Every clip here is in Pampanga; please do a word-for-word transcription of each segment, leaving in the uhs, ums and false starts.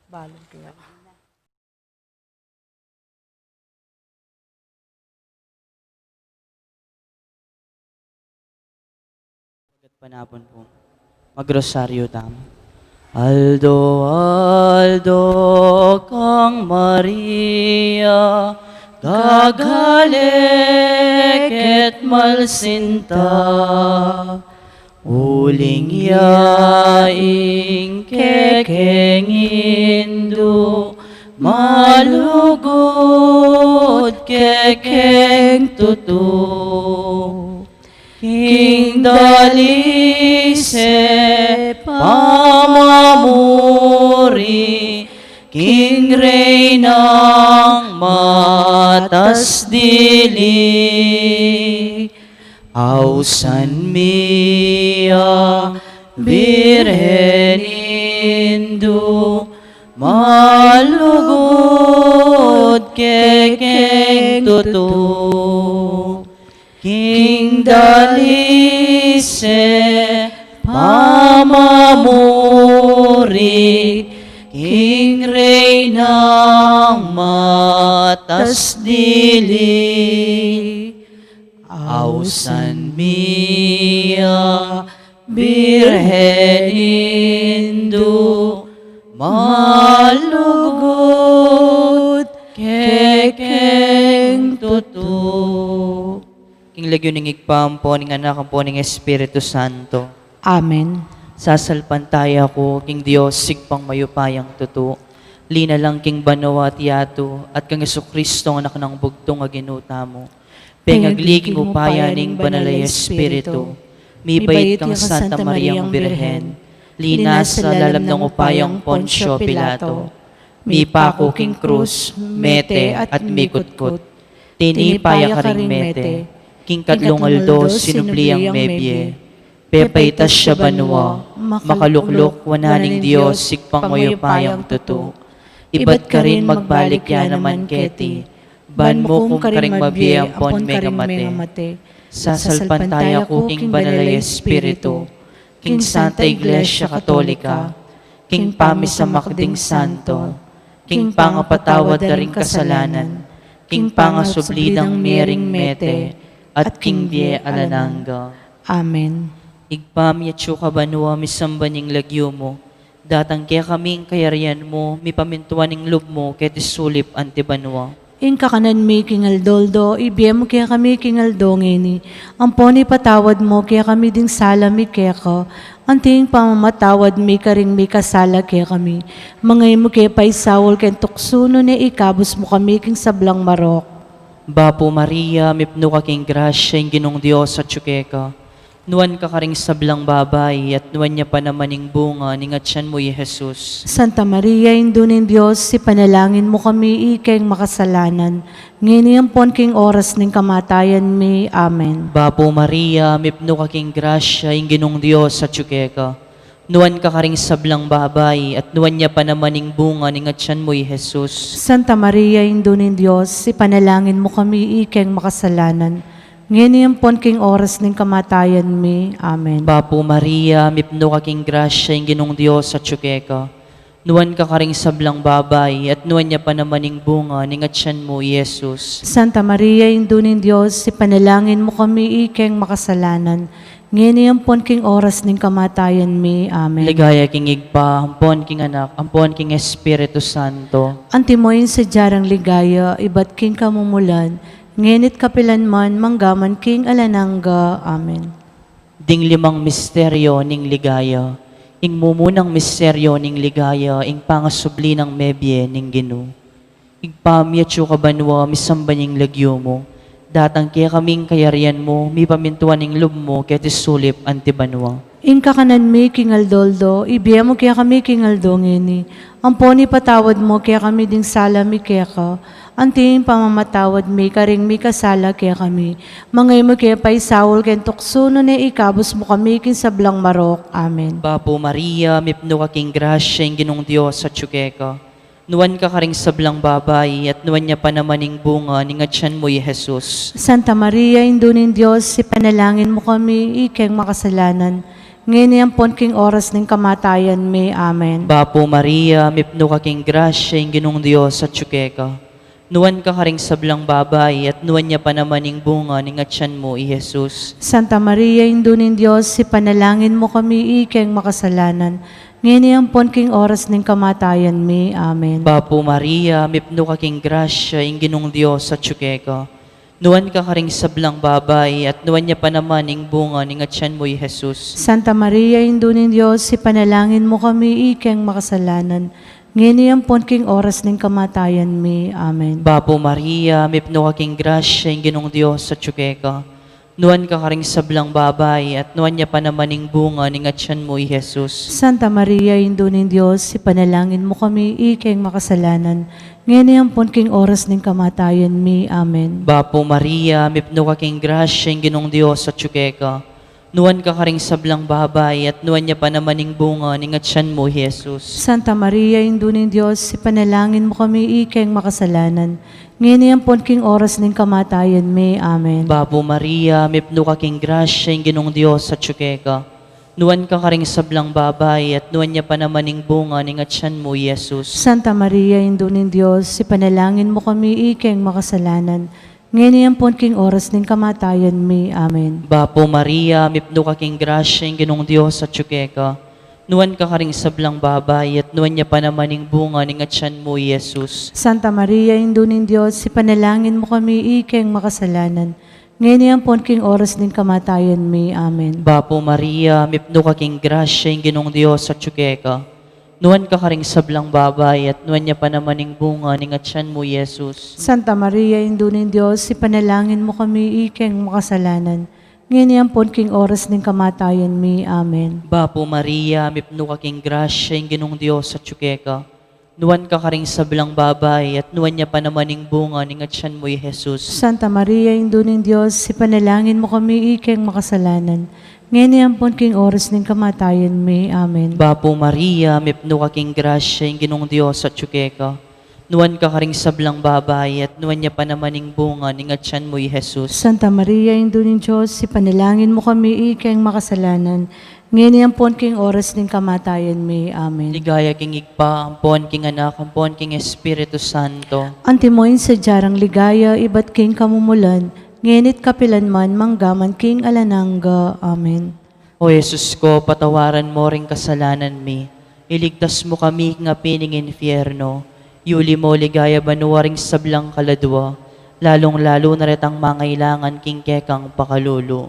Balon kaya. Panapun pu. Magrosaryo tamu. Aldo-aldo kang Maria, gagale ket malsinta. Uling ya ing kekeng indu, malugud kekeng tutu. King dalise pamamuri, king Reynang matas dili. Ausan mi ya Birhen Indu, malugud kekeng tutu. King dalise pamamuri, king Reynang matas dili. Ausan mi ya Birhen Indu, malugud kekeng tutu. King lagyu ning Ibpa, ampo ning Anak, ampo ning Espiritu Santo. Amen. Sasalpantaya ku king Dios, Ibpang mayupayang tutu, linalang king banua at yatu, at kang Jesucristo, Anak nang bugtung a Ginu tamu. Pengagli king upaya ning Banal a Espiritu, mibait kang Santa Mariang Birhen, linasa lalam nang upayang Poncio Pilato, mipaku king krus, mete at mikutkut. Tinipa ya karing mete, king katlung aldo sinubli yang mebie. Pepaitas ya banua, makalukluk wanan ning Dios Ibpang mayupayang tutu. Ibat karin magbalik ya naman keti, ban mukum karing mabie ampon megamate. Sasalpantaya ku king Banal a Espiritu, king Santa Iglesia Katolika, king pamisamak ding santo, king pangapatawad da ring kasalanan, king pangasubli dang mie ring mete, at king bie alang angga. Amen. Ibpa mi, atsu ka banua, misamban ing lagyu mu, datang kekami ing kayarian mu, mipamintuan ing lub mu keti sulip anti banua. Ing kakanan mi king aldo-aldo ibie mu kekami king aldo ngeni. Ampon ipatawad mu kekami ding sala mi keka, anti ing pamamatawad mi karing mikasala kekami. Manga e mu ke paisaul king tuksu, nune ikabus mu kami king sablang marok. Bapu Maria, mipnu ka king grasya, ing Ginung Dios atsu keka. Nuan ka karing sablang babai, at nuan ya pa naman ing bunga ning atian mu, i Jesus. Santa Maria, Indu ning Dios, ipanalangin mu kami ikeng makasalanan, ngeni ampon king oras ning kamatayan mi. Amen. Bapu Maria, mipnu ka king grasya, ing Ginung Dios atsu keka. Nuan ka karing sablang babai, at nuan ya pa naman ing bunga ning atian mu, i Jesus. Santa Maria, Indu ning Dios, ipanalangin mu kami ikeng makasalanan, ngeni ampon king oras ning kamatayan mi. Amen. Bapu Maria, mipnu ka king grasya, ing Ginung Dios atsu keka. Nuan ka karing sablang babai, at nuan ya pa naman ing bunga ning atian mu, i Jesus. Santa Maria, Indu ning Dios, ipanalangin mu kami ikeng makasalanan, ngeni ampon king oras ning kamatayan mi. Amen. Ligaya king Ibpa, ampon king Anak, ampon king Espiritu Santo. Antimo ing sadya rang ligaya, ibat king kamumulan, ngeni't kapilan man, manggaman king alang angga. Amen. Ding limang misteryo ning ligaya. Ing mumunang misteryo ning ligaya, ing pangasubli nang mebie ning Ginu. Ibpa mi, atsu ka banua, misamban ing lagyu mu. Datang kekami ing kayarian mu, mipamintuan ing lub mu keti sulip anti banua. Ing kakanan mi king aldo-aldo ibie mu kekami king aldo ngeni. Ampon ipatawad mu kekami ding sala mi keka, anti ing pamamatawad mi karing mikasala kekami. Manga e mu ke paisaul king tuksu, nune ikabus mu kami king sablang marok. Amen. Bapu Maria, mipnu ka king grasya, ing Ginung Dios atsu keka. Nuan ka karing sablang babai, at nuan ya pa naman ing bunga ning atian mu, i Jesus. Santa Maria, Indu ning Dios, ipanalangin mu kami ikeng makasalanan, ngeni ampon king oras ning kamatayan mi. Amen. Bapu Maria, mipnu ka king grasya, ing Ginung Dios atyu keka. Nuan ka karing sablang babai, at nuan ya pa naman ing bunga ning atyan mu, i Jesus. Santa Maria, Indu ning Dios, ipanalangin mu kami ikeng makasalanan, ngeni ampon king oras ning kamatayan mi. Amen. Bapu Maria, mipnu ka king grasya, ing Ginung Dios atyu keka. Nuan ka karing sablang babai, at nuan ya pa naman ing bunga ning atyan mu, i Jesus. Santa Maria, Indu ning Dios, ipanalangin mu kami ikeng makasalanan, ngeni ampon king oras ning kamatayan mi. Amen. Bapu Maria, mipnu ka king grasya, ing Ginung Dios atyu keka. Nuan ka karing sablang babai, at nuan ya pa naman ing bunga ning atyan mu, i Jesus. Santa Maria, Indu ning Dios, ipanalangin mu kami ikeng makasalanan, ngeni ampon king oras ning kamatayan mi. Amen. Bapu Maria, mipnu ka king grasya, ing Ginung Dios atyu keka. Nuan ka karing sablang babai, at nuan ya pa naman ing bunga ning atyan mu, i Jesus. Santa Maria, Indu ning Dios, ipanalangin mu kami ikeng makasalanan, ngeni ampon king oras ning kamatayan mi. Amen. Bapu Maria, mipnu ka king grasya, ing Ginung Dios atyu keka. Nuan ka karing sablang babai, at nuan ya pa naman ing bunga ning atyan mu, i Jesus. Santa Maria, Indu ning Dios, ipanalangin mu kami ikeng makasalanan, ngeni ampon king oras ning kamatayan mi. Amen. Bapu Maria, mipnu ka king grasya, ing Ginung Dios atyu keka. Nuan ka karing sablang babai, at nuan ya pa naman ing bunga ning atyan mu, i Jesus. Santa Maria, Indu ning Dios, ipanalangin mu kami ikeng makasalanan, ngeni ampon king oras ning kamatayan mi. Amen. Bapu Maria, mipnu ka king grasya, ing Ginung Dios atyu keka. Nuan ka karing sablang babai, at nuan ya pa naman ing bunga ning atyan mu, i Jesus. Santa Maria, Indu ning Dios, ipanalangin mu kami ikeng makasalanan, ngeni ampon king oras ning kamatayan mi. Amen. Bapu Maria, mipnu ka king grasya, ing Ginung Dios atyu keka. Nuan ka karing sablang babai, at nuan ya pa naman ing bunga ning atyan mu, i Jesus. Santa Maria, Indu ning Dios, ipanalangin mu kami ikeng makasalanan, ngeni ampon king oras ning kamatayan mi. Amen. Bapu Maria, mipnu ka king grasya, ing Ginung Dios atyu keka. Nuan ka karing sablang babai, at nuan ya pa naman ing bunga ning atyan mu, i Jesus. Santa Maria, Indu ning Dios, ipanalangin mu kami ikeng makasalanan, ngeni ampon king oras ning kamatayan mi. Amen. Ligaya king Ibpa, ampon king Anak, ampon king Espiritu Santo. Antimo ing sadya rang ligaya ibat king kamumulan, ngeni't kapilan man, manggaman king alang angga. Amen. O Jesus ko, patawaran mu ring kasalanan mi, iligtas mu kami king api ning infierno, iuli mu king ligaya banua ring sablang kaladua, lalung-lalu na retang mangailangan king kekang pakalulu.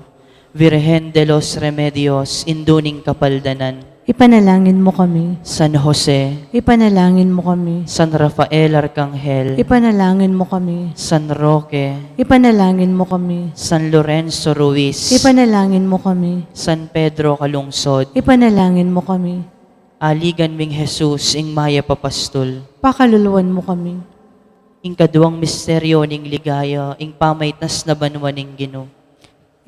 Virgen de los Remedios, Indu ning Kapaldanan. Ipanalangin mu kami. San Jose. Ipanalangin mu kami. San Rafael Arcangel. Ipanalangin mu kami. San Roque. Ipanalangin mu kami. San Lorenzo Ruiz. Ipanalangin mu kami. San Pedro Calungsod. Ipanalangin mu kami. Aligan ming Jesus, ing mayap a pastul. Pakaluluan mu kami. Ing kaduang misteryo ning ligaya, ing pamaitas na banua ning Ginu.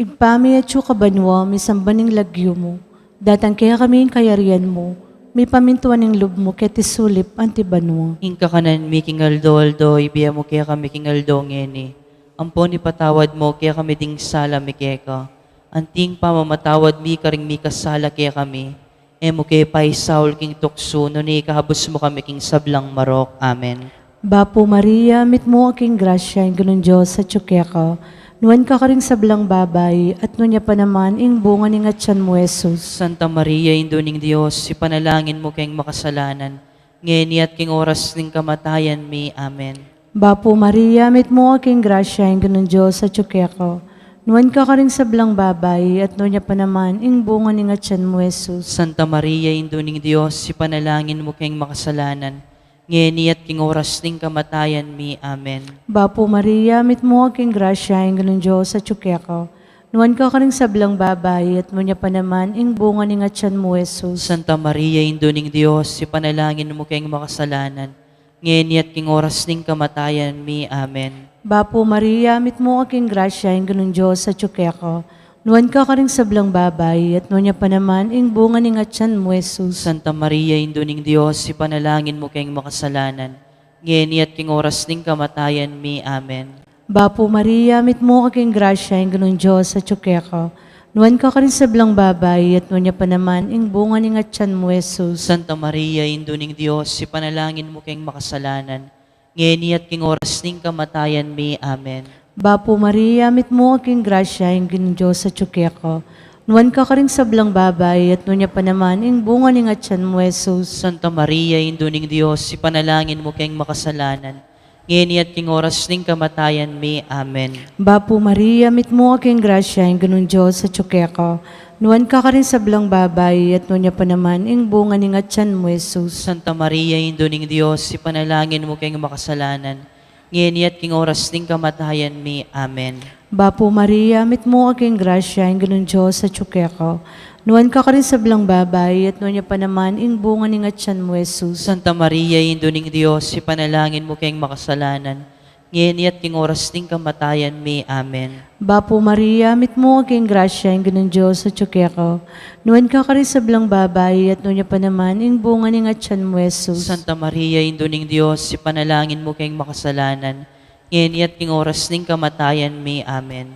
Ibpa mi atsu ka banua, misamban ing lagyu mu. Datang kekami ing kayarian mu. Mipamintuan ing lub mu keti sulip anti banua. Ing kakanan mi king aldo-aldo, ibie mu kekami king aldo ngeni. Ampon ipatawad mu kekami ding sala mi keka, anti ing pamamatawad mi karing mikasala kekami. E mu ke paisaul king tuksu, nune ikabus mu kami king sablang marok. Amen. Bapu Maria, mitmu ka king grasya, ing Ginung Dios atyu keka. Nuan ka karing sablang babai, at nuan ya pa naman ing bunga ning atyan mu, Jesus. Santa Maria, Indu ning Dios, ipanalangin mu keng makasalanan, ngeni at king oras ning kamatayan mi. Amen. Bapu Maria, mitmu ka king grasya, ing Ginung Dios atyu keka. Nuan ka karing sablang babai, at nuan ya pa naman ing bunga ning atyan mu, Jesus. Santa Maria, Indu ning Dios, ipanalangin mu keng makasalanan, ngeni at king oras ning kamatayan mi. Amen. Bapu Maria, mitmu ka king grasya, ing Ginung Dios atyu keka. Nuan ka karing sablang babai, at nuan ya pa naman ing bunga ning atyan mu, Jesus. Santa Maria, Indu ning Dios, ipanalangin mu keng makasalanan, ngeni at king oras ning kamatayan mi. Amen. Bapu Maria, mitmu ka king grasya, ing Ginung Dios atyu keka. Nuan ka karing sablang babai, at nuan ya pa naman ing bunga ning atyan mu, Jesus. Santa Maria, Indu ning Dios, ipanalangin mu keng makasalanan, ngeni at king oras ning kamatayan mi. Amen. Bapu Maria, mitmu ka king grasya, ing Ginung Dios atyu keka. Nuan ka karing sablang babai, at nuan ya pa naman ing bunga ning atyan mu, Jesus. Santa Maria, Indu ning Dios, ipanalangin mu keng makasalanan, ngeni at king oras ning kamatayan mi. Amen. Bapu Maria, mitmu ka king grasya, ing Ginung Dios atyu keka. Nuan ka karing sablang babai, at nuan ya pa naman ing bunga ning atyan mu, Jesus. Santa Maria, Indu ning Dios, ipanalangin mu keng makasalanan, ngeni at king oras ning kamatayan mi. Amen. Bapu Maria, mitmu ka king grasya, ing Ginung Dios atyu keka. Nuan ka karing sablang babai, at nuan ya pa naman ing bunga ning atyan mu, Jesus. Santa Maria, Indu ning Dios, ipanalangin mu keng makasalanan, ngeni at king oras ning kamatayan mi. Amen. Bapu Maria, mitmu ka king grasya, ing Ginung Dios atyu keka. Nuan ka karing sablang babai, at nuan ya pa naman ing bunga ning atyan mu, Jesus. Santa Maria, Indu ning Dios, ipanalangin mu keng makasalanan, ngeni at king oras ning kamatayan mi. Amen. Bapu Maria, mitmu ka king grasya, ing Ginung Dios atyu keka. Nuan ka karing sablang babai, at nuan ya pa naman ing bunga ning atyan mu, Jesus. Santa Maria, Indu ning Dios, ipanalangin mu keng makasalanan, ngeni at king oras ning kamatayan mi. Amen.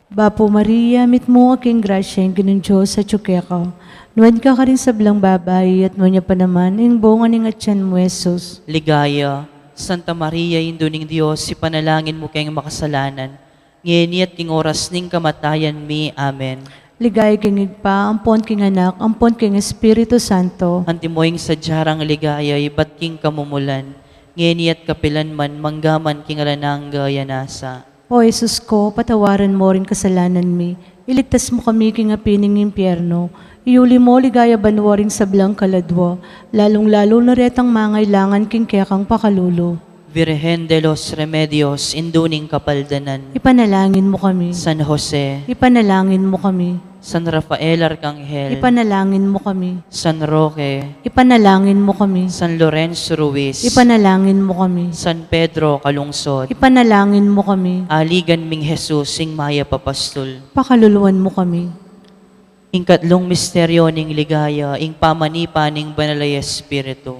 Bapu Maria, mitmu ka king grasya, ing Ginung Dios atyu keka. Nuan ka karing sablang babai, at nuan ya pa naman ing bunga ning atyan mu, Jesus. Ligaya, Santa Maria, Indu ning Dios, ipanalangin mu keng makasalanan, ngeni at king oras ning kamatayan mi. Amen. Ligaya king Ibpa, ampon king Anak, ampon king Espiritu Santo. Antimo ing sadya rang ligaya ibat king kamumulan, ngeni at kapilan man, mangga man king alang angga. Amen. O Jesus ko, patawaran mo ring kasalanan mi, iligtas mo kami king api ning impyerno, iuli mo king ligaya banua ring sablang kaladua, lalung-lalu na retang mangailangan king kekang pakalulu. Virgen de los Remedios, Indu ning Kapaldanan. Ipanalangin mo kami. San Jose. Ipanalangin mo kami. San Rafael Arcangel. Ipanalangin mo kami. San Roque. Ipanalangin mo kami. San Lorenzo Ruiz. Ipanalangin mo kami. San Pedro Calungsod. Ipanalangin mo kami. Aligan ming Jesus, ing mayap a pastul. Pakaluluan mo kami. Ing katlung misteryo ning ligaya, ing pamanipa ning Banal a Espiritu.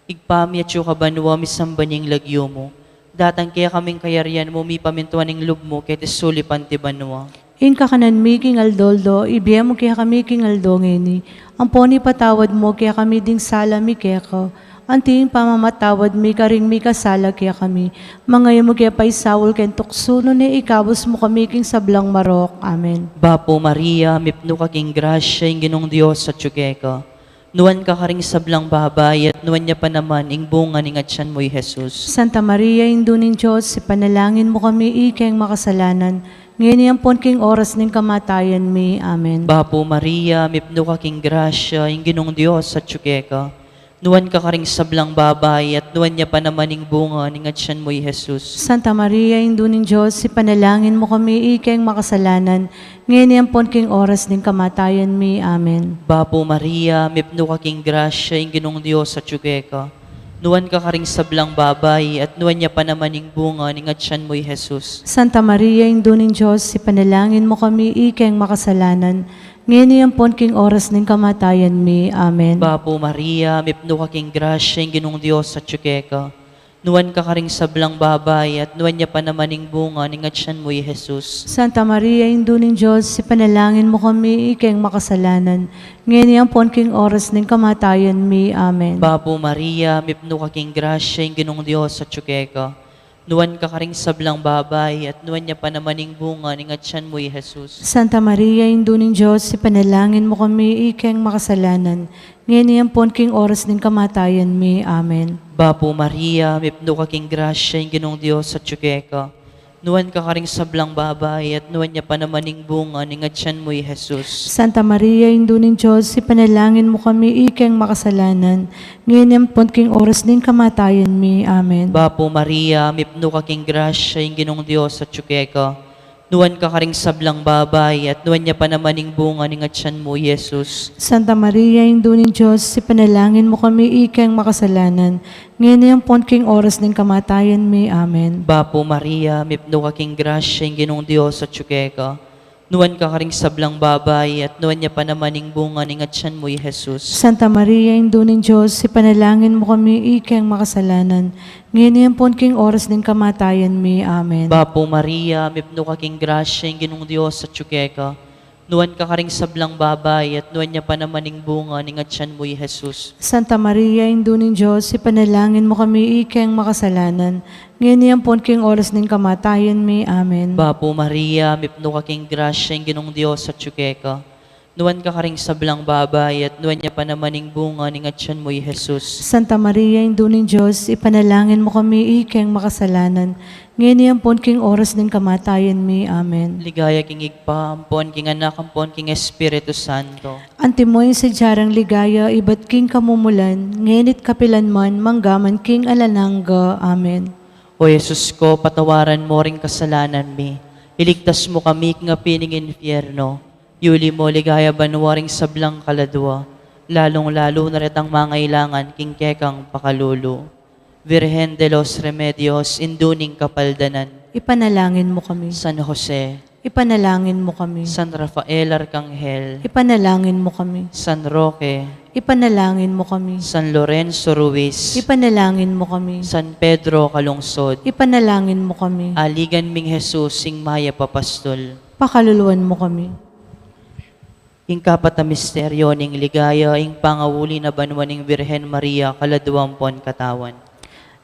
Ibpa mi atsu ka banua, misamban ya ing lagyu mu. Datang kekami ing kayarian mu, mipamintuan ing lub mu, keti sulip anti banua. Ing kakanan mi king aldo-aldo, ibie mu kekami king aldo ngeni. Ampon ipatawad mu kekami ding sala mi keka, anti ing pamamatawad mi karing mikasala kekami. Manga e mu ke paisaul king tuksu, nune ikabus mu kami king sablang marok. Amen. Bapu Maria, mipnu ka king grasya, ing Ginung Dios atsu keka. Nuan ka karing sablang babai, at nuan ya pa naman ing bunga ning atyan mu, i Jesus. Santa Maria, Indu ning Dios, ipanalangin mu kami ikeng makasalanan, ngeni ampon king oras ning kamatayan mi. Amen. Bapu Maria, mipnu ka king grasya, ing Ginung Dios atsu keka. Nuan ka karing sablang babai, at nuan ya pa naman ing bunga ning atyan mu, i Jesus. Santa Maria, Indu ning Dios, ipanalangin mu kami ikeng makasalanan, ngeni ampon king oras ning kamatayan mi. Amen. Bapu Maria, mipnu ka king grasya, ing Ginung Dios atsu keka. Nuan ka karing sablang babai, at nuan ya pa naman ing bunga ning atyan mu, i Jesus. Santa Maria, Indu ning Dios, ipanalangin mu kami ikeng makasalanan, ngeni ampon king oras ning kamatayan mi. Amen. Bapu Maria, mipnu ka king grasya, ing Ginung Dios atsu keka. Nuan ka karing sablang babai, at nuan ya pa naman ing bunga ning atyan mu, i Jesus. Santa Maria, Indu ning Dios, ipanalangin mu kami ikeng makasalanan, ngeni ampon king oras ning kamatayan mi. Amen. Bapu Maria, mipnu ka king grasya, ing Ginung Dios atsu keka. Nuan ka karing sablang babai, at nuan ya pa naman ing bunga ning atyan mu, i Jesus. Santa Maria, Indu ning Dios, ipanalangin mu kami ikeng makasalanan, ngeni ampon king oras ning kamatayan mi. Amen. Bapu Maria, mipnu ka king grasya, ing Ginung Dios atsu keka. Nuan ka karing sablang babai, at nuan ya pa naman ing bunga ning atyan mu, i Jesus. Santa Maria, Indu ning Dios, ipanalangin mu kami ikeng makasalanan, ngeni ampon king oras ning kamatayan mi. Amen. Bapu Maria, mipnu ka king grasya, ing Ginung Dios atsu keka. Nuan ka karing sablang babai, at nuan ya pa naman ing bunga ning atyan mu, i Jesus. Santa Maria, Indu ning Dios, ipanalangin mu kami ikeng makasalanan, ngeni ampon king oras ning kamatayan mi. Amen. Bapu Maria, mipnu ka king grasya, ing Ginung Dios atsu keka. Nuan ka karing sablang babai, at nuan ya pa naman ing bunga ning atyan mu, i Jesus. Santa Maria, Indu ning Dios, ipanalangin mu kami ikeng makasalanan, ngeni ampon king oras ning kamatayan mi. Amen. Bapu Maria, mipnu ka king grasya, ing Ginung Dios atsu keka. Nuan ka karing sablang babai, at nuan ya pa naman ing bunga ning atyan mu, i Jesus. Santa Maria, Indu ning Dios, ipanalangin mu kami ikeng makasalanan, ngeni ampon king oras ning kamatayan mi. Amen. Bapu Maria, mipnu ka king grasya, ing Ginung Dios atyu keka. Nuan ka karing sablang babai, at nuan ya pa naman ing bunga ning atyan mu, i Jesus. Santa Maria, Indu ning Dios, ipanalangin mu kami ikeng makasalanan, ngeni ampon king oras ning kamatayan mi. Amen. Ligaya king Ibpa, ampon king Anak, ampon king Espiritu Santo. Antimo ing sadya rang ligaya ibat king kamumulan, ngeni't kapilan man, manggaman king alang angga. Amen. O Jesus ko, patawaran mo ring kasalanan mi, iligtas mo kami king api ning infierno, yuli mo king ligaya banua ring sablang kaladua, lalung-lalu na retang mangailangan king kekang pakalulu. Virgen de los Remedios, Indu ning Kapaldanan. Ipanalangin mo kami. San Jose. Ipanalangin mo kami. San Rafael Arcangel. Ipanalangin mo kami. San Roque. Ipanalangin mo kami. San Lorenzo Ruiz. Ipanalangin mo kami. San Pedro Calungsod. Ipanalangin mo kami. Aligan ming Jesus, ing mayap a pastul. Pakaluluan mo kami. Ing kapat a misteryo ning ligaya, ing pangauli na banua ning Virgen Maria, kaladuang pon katawan.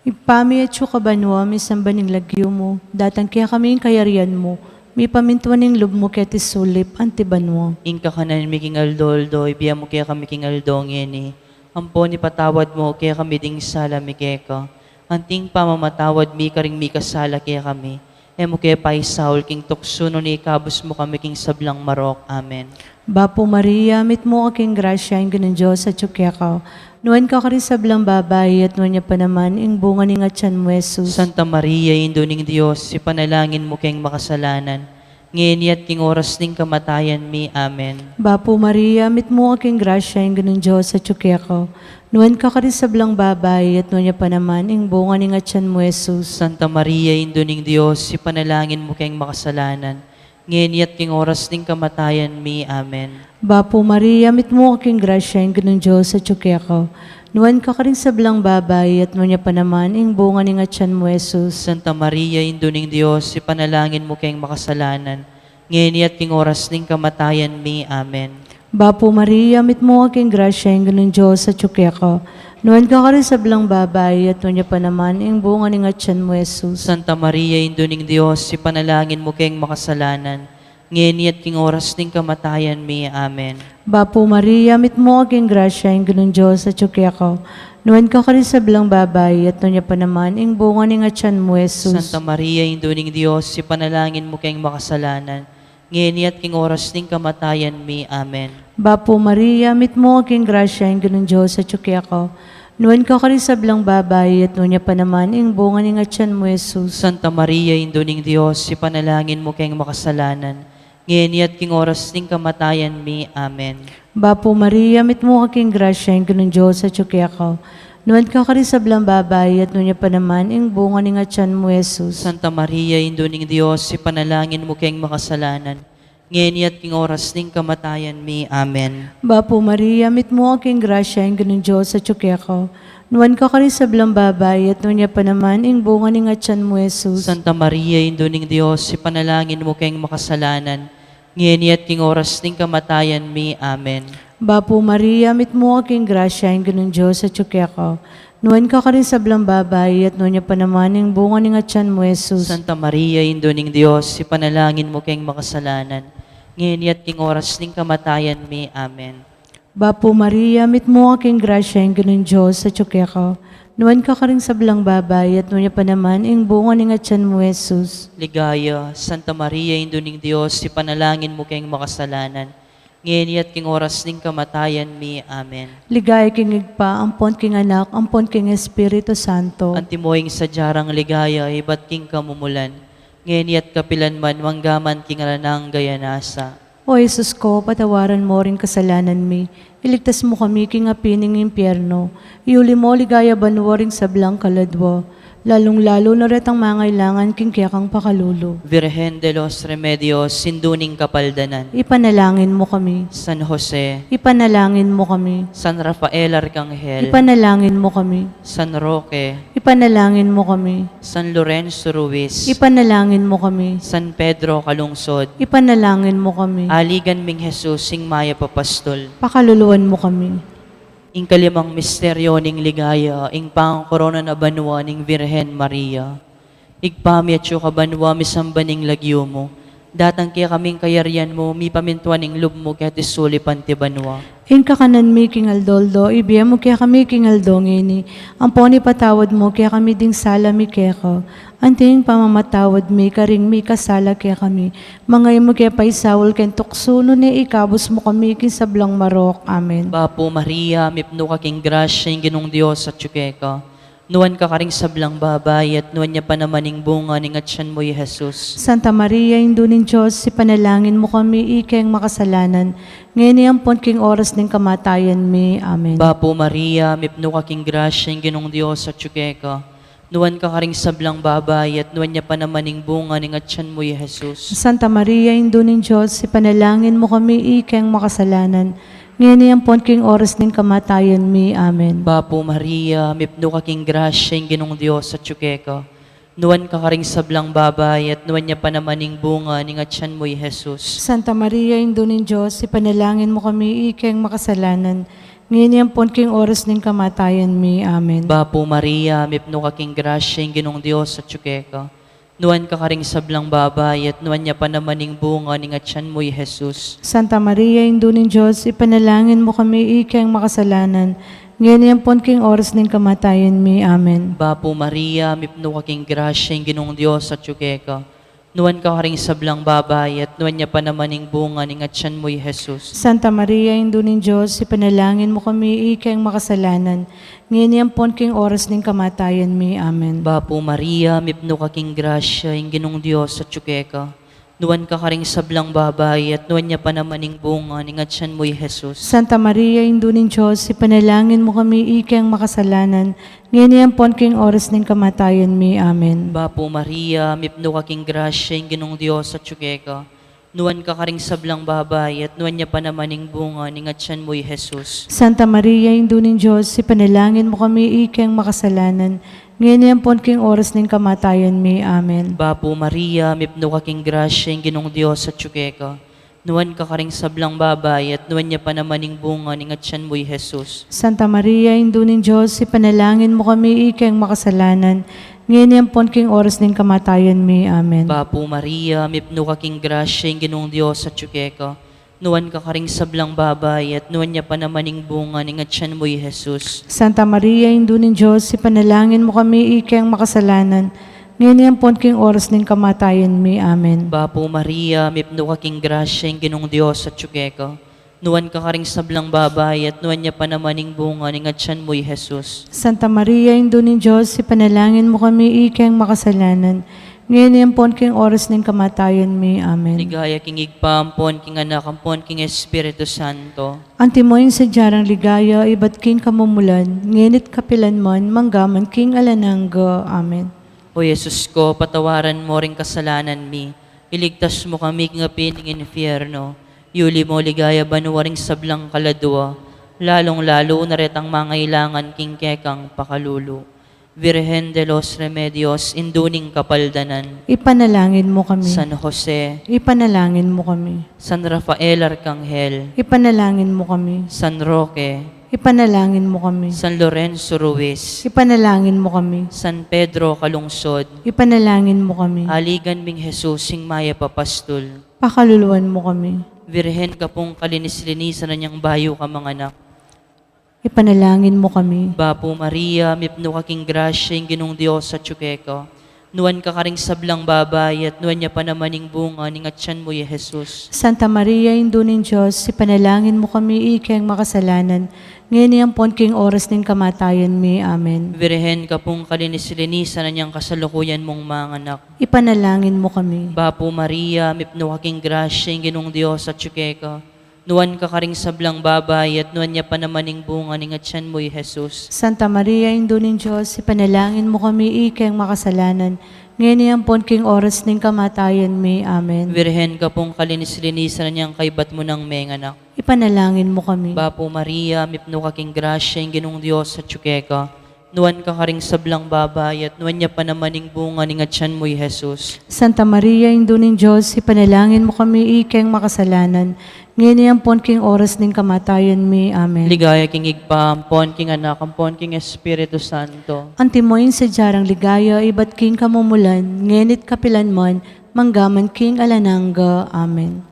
Ibpa mi atsu ka banua, misamban ing lagyu mu, datang kekami ing kayarian mu, mipamintuan ing lub mu keti sulip anti banua. Ing kakanan mi king aldo-aldo, ibie mu kekami king aldo ngeni, ampon ipatawad mu kekami ding sala mi keka, anting pamamatawad mi karing mikasala kekami, e mu ke paisaul king tuksu, nune ikabus mu kami king sablang marok. Amen. Bapu Maria, mitmu ka king grasya, ing Ginung Dios atyu keka. Nuan ka karing sablang babai, at nuan ya pa naman ing bunga ning atyan mu, Jesus. Santa Maria, Indu ning Dios, ipanalangin mu keng makasalanan, ngeni at king oras ning kamatayan mi. Amen. Bapu Maria, mitmu ka king grasya, ing Ginung Dios atyu keka. Nuan ka karing sablang babai, at nuan ya pa naman ing bunga ning atyan mu, Jesus. Santa Maria, Indu ning Dios, ipanalangin mu keng makasalanan, ngeni at king oras ning kamatayan mi. Amen. Bapu Maria, mitmu ka king grasya, ing Ginung Dios atyu keka. Nuan ka karing sablang babai, at nuan ya pa naman ing bunga ning atyan mu, Jesus. Santa Maria, Indu ning Dios, ipanalangin mu keng makasalanan, ngeni at king oras ning kamatayan mi. Amen. Bapu Maria, mitmu ka king grasya, ing Ginung Dios atyu keka. Nuan ka karing sablang babai, at nuan ya pa naman ing bunga ning atyan mu, Jesus. Santa Maria, Indu ning Dios, ipanalangin mu keng makasalanan, ngeni at king oras ning kamatayan mi. Amen. Bapu Maria, mitmu ka king grasya, ing Ginung Dios atyu keka. Nuan ka karing sablang babai, at nuan ya pa naman ing bunga ning atyan mu, Jesus. Santa Maria, Indu ning Dios, ipanalangin mu keng makasalanan, ngeni at king oras ning kamatayan mi. Amen. Bapu Maria, mitmu ka king grasya, ing Ginung Dios atyu keka. Nuan ka karing sablang babai, at nuan ya pa naman ing bunga ning atyan mu, Jesus. Santa Maria, Indu ning Dios, ipanalangin mu keng makasalanan, ngeni at king oras ning kamatayan mi. Amen. Bapu Maria, mitmu ka king grasya, ing Ginung Dios atyu keka. Nuan ka karing sablang babai, at nuan ya pa naman ing bunga ning atyan mu, Jesus. Santa Maria, Indu ning Dios, ipanalangin mu keng makasalanan, ngeni at king oras ning kamatayan mi. Amen. Bapu Maria, mitmu ka king grasya, ing Ginung Dios atyu keka. Nuan ka karing sablang babai, at nuan ya pa naman ing bunga ning atyan mu, Jesus. Santa Maria, Indu ning Dios, ipanalangin mu keng makasalanan, ngeni at king oras ning kamatayan mi. Amen. Bapu Maria, mitmu ka king grasya, ing Ginung Dios atyu keka. Nuan ka karing sablang babai, at nuan ya pa naman ing bunga ning atyan mu, Jesus. Santa Maria, Indu ning Dios, ipanalangin mu keng makasalanan, ngeni at king oras ning kamatayan mi. Amen. Bapu Maria, mitmu ka king grasya, ing Ginung Dios atyu keka. Nuan ka karing sablang babai, at nuan ya pa naman ing bunga ning atyan mu, Jesus. Ligaya, Santa Maria, Indu ning Dios, ipanalangin mu keng makasalanan, ngeni at king oras ning kamatayan mi. Amen. Ligaya king Ibpa, ampon king Anak, ampon king Espiritu Santo. Antimo ing sadya rang ligaya ibat king kamumulan, ngeni at kapilan man, manggaman king alang angga. Amen. O Jesus ko, patawaran mo ring kasalanan mi, iligtas mo kami king api ning impyerno, iuli mo king ligaya banua ring sablang kaladua, Lalung-lalu na retang mangailangan king kekang pakalulu. Virgen de los Remedios, Indu ning Kapaldanan. Ipanalangin mo kami. San Jose. Ipanalangin mo kami. San Rafael Arcangel. Ipanalangin mo kami. San Roque. Ipanalangin mo kami. San Lorenzo Ruiz. Ipanalangin mo kami. San Pedro Calungsod. Ipanalangin mo kami. Aligan ming Jesus, ing mayap a pastul. Pakaluluan mo kami. Ing kalimang misteryo ning ligaya, ing pangkorona na banua ning Virgen Maria. Ibpa mi, atsu ka banua, misamban ing lagyu mu. Datang kekami ing kayarian mu, mipamintuan ing lub mu keti sulip anti banua. Ing kakanan mi king aldo-aldo, ibie mu kekami king aldo ngeni. Ampon ipatawad mu kekami ding sala mi keka, anti ing pamamatawad mi karing mikasala kekami. Manga e mu ke paisaul king tuksu, nune ikabus mu kami king sablang marok. Amen. Bapu Maria, mipnu ka king grasya, ing Ginung Dios atsu keka. Nuan ka karing sablang babai, at nuan ya pa naman ing bunga ning atyan mu, i Jesus. Santa Maria, Indu ning Dios, ipanalangin mu kami ikeng makasalanan, ngeni ampon king oras ning kamatayan mi. Amen. Bapu Maria, mipnu ka king grasya, ing Ginung Dios atsu keka. Nuan ka karing sablang babai, at nuan ya pa naman ing bunga ning atyan mu, i Jesus. Santa Maria, Indu ning Dios, ipanalangin mu kami ikeng makasalanan, ngeni ampon king oras ning kamatayan mi. Amen. Bapu Maria, mipnu ka king grasya, ing Ginung Dios atsu keka. Nuan ka karing sablang babai, at nuan ya pa naman ing bunga ning atyan mu, i Jesus. Santa Maria, Indu ning Dios, ipanalangin mu kami ikeng makasalanan, ngeni ampon king oras ning kamatayan mi. Amen. Bapu Maria, mipnu ka king grasya, ing Ginung Dios atsu keka. Nuan ka karing sablang babai, at nuan ya pa naman ing bunga ning atyan mu, i Jesus. Santa Maria, Indu ning Dios, ipanalangin mu kami ikeng makasalanan, ngeni ampon king oras ning kamatayan mi. Amen. Bapu Maria, mipnu ka king grasya, ing Ginung Dios atsu keka. Nuan ka karing sablang babai, at nuan ya pa naman ing bunga ning atyan mu, i Jesus. Santa Maria, Indu ning Dios, ipanalangin mu kami ikeng makasalanan, ngeni ampon king oras ning kamatayan mi. Amen. Bapu Maria, mipnu ka king grasya, ing Ginung Dios atsu keka. Nuan ka karing sablang babai, at nuan ya pa naman ing bunga ning atyan mu, i Jesus. Santa Maria, Indu ning Dios, ipanalangin mu kami ikeng makasalanan, ngeni ampon king oras ning kamatayan mi. Amen. Bapu Maria, mipnu ka king grasya, ing Ginung Dios atsu keka. Nuan ka karing sablang babai, at nuan ya pa naman ing bunga ning atyan mu, i Jesus. Santa Maria, Indu ning Dios, ipanalangin mu kami ikeng makasalanan, ngeni ampon king oras ning kamatayan mi. Amen. Bapu Maria, mipnu ka king grasya, ing Ginung Dios atsu keka. Nuan ka karing sablang babai, at nuan ya pa naman ing bunga ning atyan mu, i Jesus. Santa Maria, Indu ning Dios, ipanalangin mu kami ikeng makasalanan, ngeni ampon king oras ning kamatayan mi. Amen. Bapu Maria, mipnu ka king grasya, ing Ginung Dios atsu keka. Nuan ka karing sablang babai, at nuan ya pa naman ing bunga ning atyan mu, i Jesus. Santa Maria, Indu ning Dios, ipanalangin mu kami ikeng makasalanan, ngeni ampon king oras ning kamatayan mi. Amen. Bapu Maria, mipnu ka king grasya, ing Ginung Dios atsu keka. Nuan ka karing sablang babai, at nuan ya pa naman ing bunga ning atyan mu, i Jesus. Santa Maria, Indu ning Dios, ipanalangin mu kami ikeng makasalanan, ngeni ampon king oras ning kamatayan mi. Amen. Ligaya king Ibpa, ampon king Anak, ampon king Espiritu Santo. Antimo ing sadyang ligaya, ibat king kamumulan, ngeni't kapilan man, manggaman king alang angga. Amen. O Jesus ko, patawaran mo ring kasalanan mi, iligtas mo kami king api ning infierno, iuli mo king ligaya banua ring sablang kaladua, lalung-lalu na retang mangailangan king kekang pakalulu. Virgen de los Remedios, Indu ning Kapaldanan. Ipanalangin mo kami. San Jose. Ipanalangin mo kami. San Rafael Arcangel. Ipanalangin mo kami. San Roque. Ipanalangin mo kami. San Lorenzo Ruiz. Ipanalangin mo kami. San Pedro Calungsod. Ipanalangin mo kami. Aligan ming Jesus, ing mayap a pastul. Pakaluluan mo kami. Virgen ka pung kalinis-linisan na nyang bayu ka manganak. Ipanalangin mo kami. Bapu Maria, mipnu ka king grasya, ing Ginung Dios atsu keka. Nuan ka karing sablang babai, at nuan ya pa naman ing bunga ning atyan mu, i Jesus. Santa Maria, Indu ning Dios, ipanalangin mo kami ikeng makasalanan, ngeni ampon king oras ning kamatayan mi. Amen. Virgen ka pung kalinis-linisan na nyang kasalukuyan mung manganak. Ipanalangin mo kami. Bapu Maria, mipnu ka king grasya, ing Ginung Dios atsu keka. Nuan ka karing sablang babai, at nuan ya pa naman ing bunga ning atyan mu, i Jesus. Santa Maria, Indu ning Dios, ipanalangin mu kami ikeng makasalanan, ngeni ampon king oras ning kamatayan mi. Amen. Virgen ka pung kalinis-linisan, inyang kaybat mu nang menganak. Ipanalangin mu kami. Bapu Maria, mipnu ka king grasya, ing Ginung Dios atyu keka. Nuan ka karing sablang babai, at nuan ya pa naman ing bunga ning atyan mu, i Jesus. Santa Maria, Indu ning Dios, ipanalangin mu kami ikeng makasalanan, ngeni ampon king oras ning kamatayan mi. Amen. Ligaya king Ibpa, ampon king Anak, ampon king Espiritu Santo. Antimo ing sadya rang ligaya ibat king kamumulan, ngeni't kapilan man, manggaman king alang angga. Amen.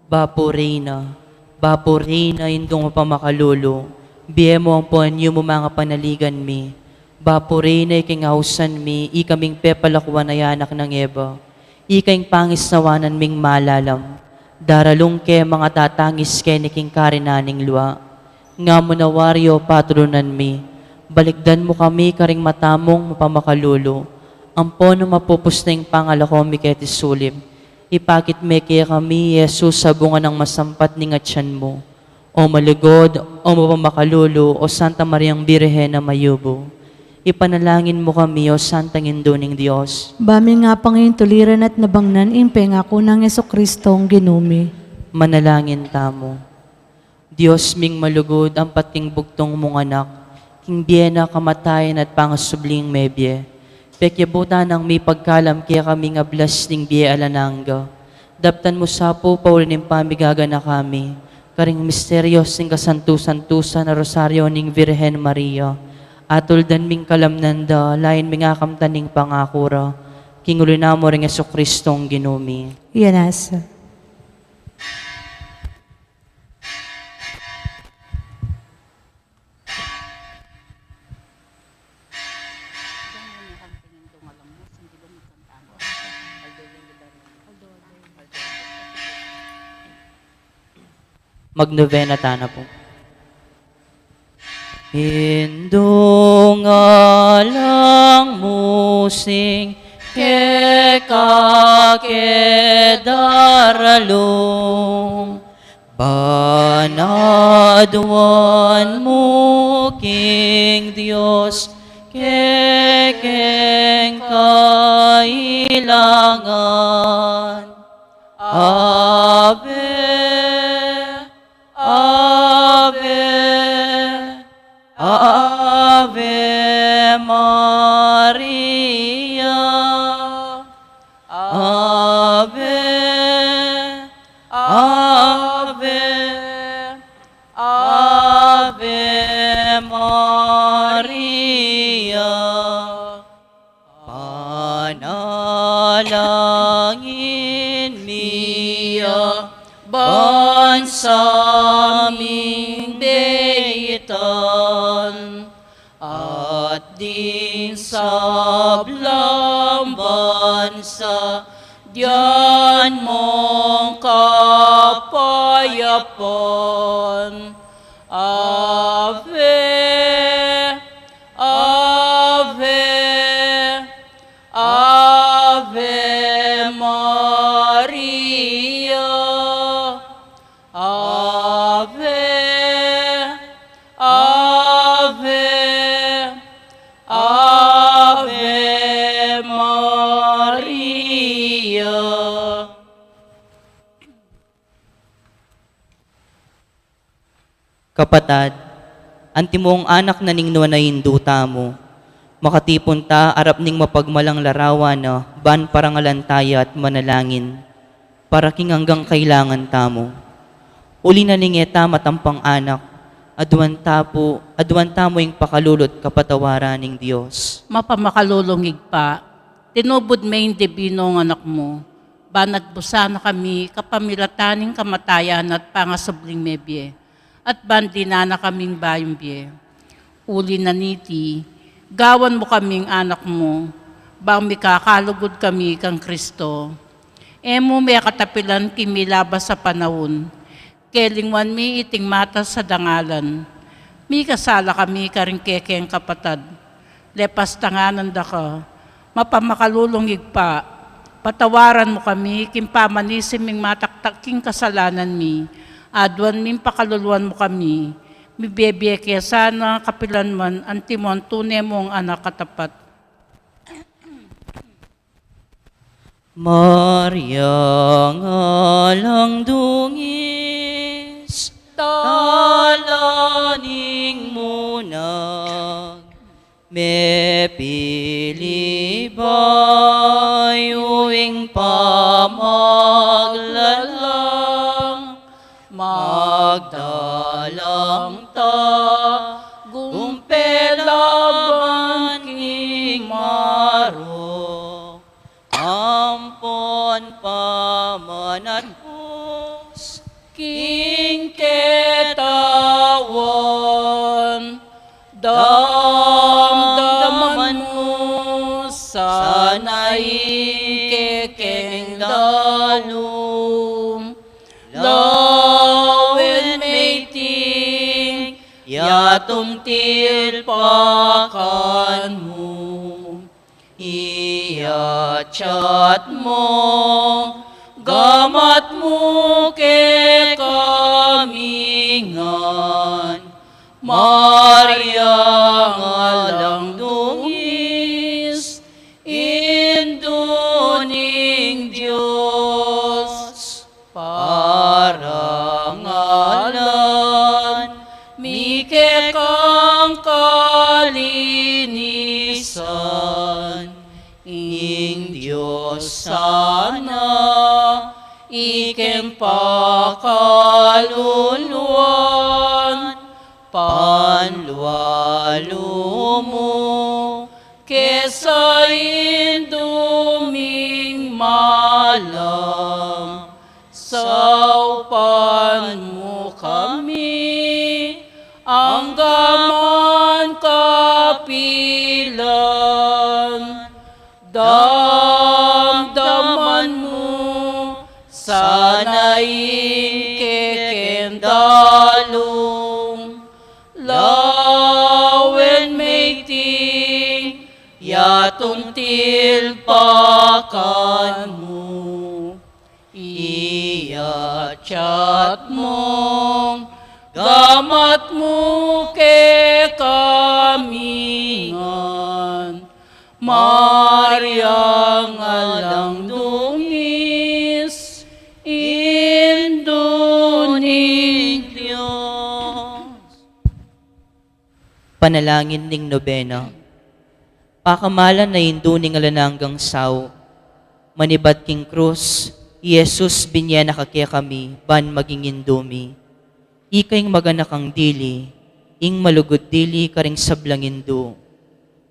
Bapu Reyna, Bapu Reyna, Indung mapamakalulu, bie mu ampon anyu mu mangapanaligan mi. Bapu Reyna, ikeng ausan mi, ikaming pepalakuan a anak nang Eva. Ika ing pangisnawanan ming malalam. Daralung ke mangatatangis keni king karinan ning lua. Nga mu na wari, o patulunan mi, balikdan mu kami karing mata mung mapamakalulu, ampon nung mapupus na ing pangalako mi keti sulip, ipakit me kekami i Jesus a bunga nang masampat ning atyan mu. O malugud, o mapamakalulu, o Santa Mariang Birhen a mayumu, ipanalangin mu kami, o Santang Indu ning Dios. Ba ming apang ing tuliran at nabangnan ing pengaku nang Jesucristong Ginu mi. Manalangin tamu. Dios ming malugud, ampat king bugtung mung Anak, king bie na, kamatayan at pangasubling mebie, pekyabutan nang mipagkalam kekami ing ablas ning bie alang angga. Daptan mu sa pu, pauli ning pamigaganaka mi, karing misteryos ning kasantu-santusan a Rosario ning Virgen Maria, atuldan ming kalamnan da, lain ming akamtan ing pangaku ra, king uli na mu ring Jesucristong Ginu mi. Iya nasa. Magnovena tana pu. Indung alang mu sing keka ke daralung, ban aduan mu king Dios kekeng kailangan. Ave, Ave, Ave Maria. Ave, Ave, Ave Maria. Panalangin mi ya bansa ming beitan, at ding sablang bansa, dian mung kapayapan. Ave, Ave, Ave Maria. Ave, Ave, Ave Maria. Kapatad, antimong anak na ning nuan a Indu tamu, makatipun ta arap ning mapagmalang larawan na, ban parangalan taya at manalangin para king anggang kailangan tamu. Uli na ning e ta matampang anak, aduan ta pu, aduan tamu ing pakalulu at kapatawaran ning Dios. Mapamakalulung Ibpa, tinubud me ing dibinung anak mu, ban agbusan na kami kapamilatan ning kamatayan at pangasubling mebie, at ban dinan na kaming bayung bie. Uli na niti, gawan mu kaming anak mu, bang mikakalugud kami kang Kristo. E mu mekatapilan king milabas a panaun, kelingwan mi iting matas a dangalan. Mikasala kami karing kekeng kapatad. Lepas tanganan da ka, mapamakalulung Ibpa, patawaran mu kami king pamanisi ming mataktak king kasalanan mi, Aduan ming pakaluluan mu kami, mibebie ke sana kapilan man antimo ing tune mung anak a tapat. Maria, alang dungis, tala ning munang, mepili bayu ing pamaglalang, magdalang tagumpay laban king marok, ampon pamanatpus king ketawan. Damdaman mu sana ing kekeng dalung, lawen meting yatung tilpakan mu. Iyatyat mu, gamat mu kekami ngan, Maria, alang dungis, Indu ning Dios. Parangalan mi kekang kalinisan, ing Dios sana ikeng pakaluluan, panlualu mu, kesa Indu ming malam, saupan mu kami, anggaman kapilan, damdaman mu sana ing kekeng dalung, lawen meting yatung tilpakan mu. Iyatyat mung gamat mu kekami ngan, Maria, alang dungis, Indu ning Dios. Panalangin ning nobena. Pakamalan a Indu ning alang anggang saup, manibat king krus, i Jesus binye na ka kekami ban maging Indu mi. Ika ing maganakang dili, ing malugud dili karing sablang indu.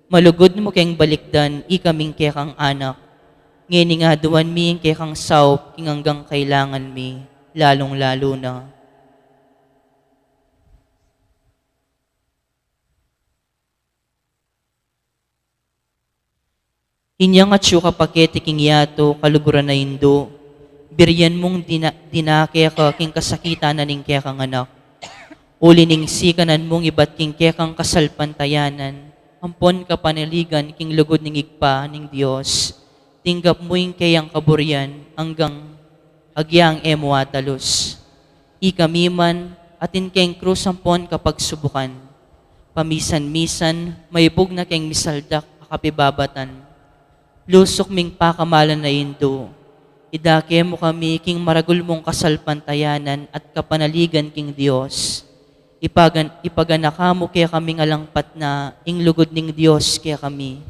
Malugud mu keng balikdan ikaming kekang anak, ngening aduan mi ing kekang saup king anggang kailangan mi, lalung-lalu na. Inyang atyu ka pa keti king yatu, kaluguran a Indu, birian mung dina-, dinake ka king kasakitan na ning kekang anak. Uli ning sikanan mung ibat king kekang kasalpantayanan, ampon kapanaligan king lugud ning Ibpa ning Dios, tinggap mu ing keyang kaburian anggang agyang e mu atalus. Ikami man, atin keng krus ampon kapagsubukan, pamisan-misan, maibug na keng misaldak a kapibabatan. Lusuk ming pakamalan a Indu, idake mu kami king maragul mung kasalpantayanan at kapanaligan king Dios. Ipagan-, ipaganaka mu kekami ngan alang patna ing lugud ning Dios kekami.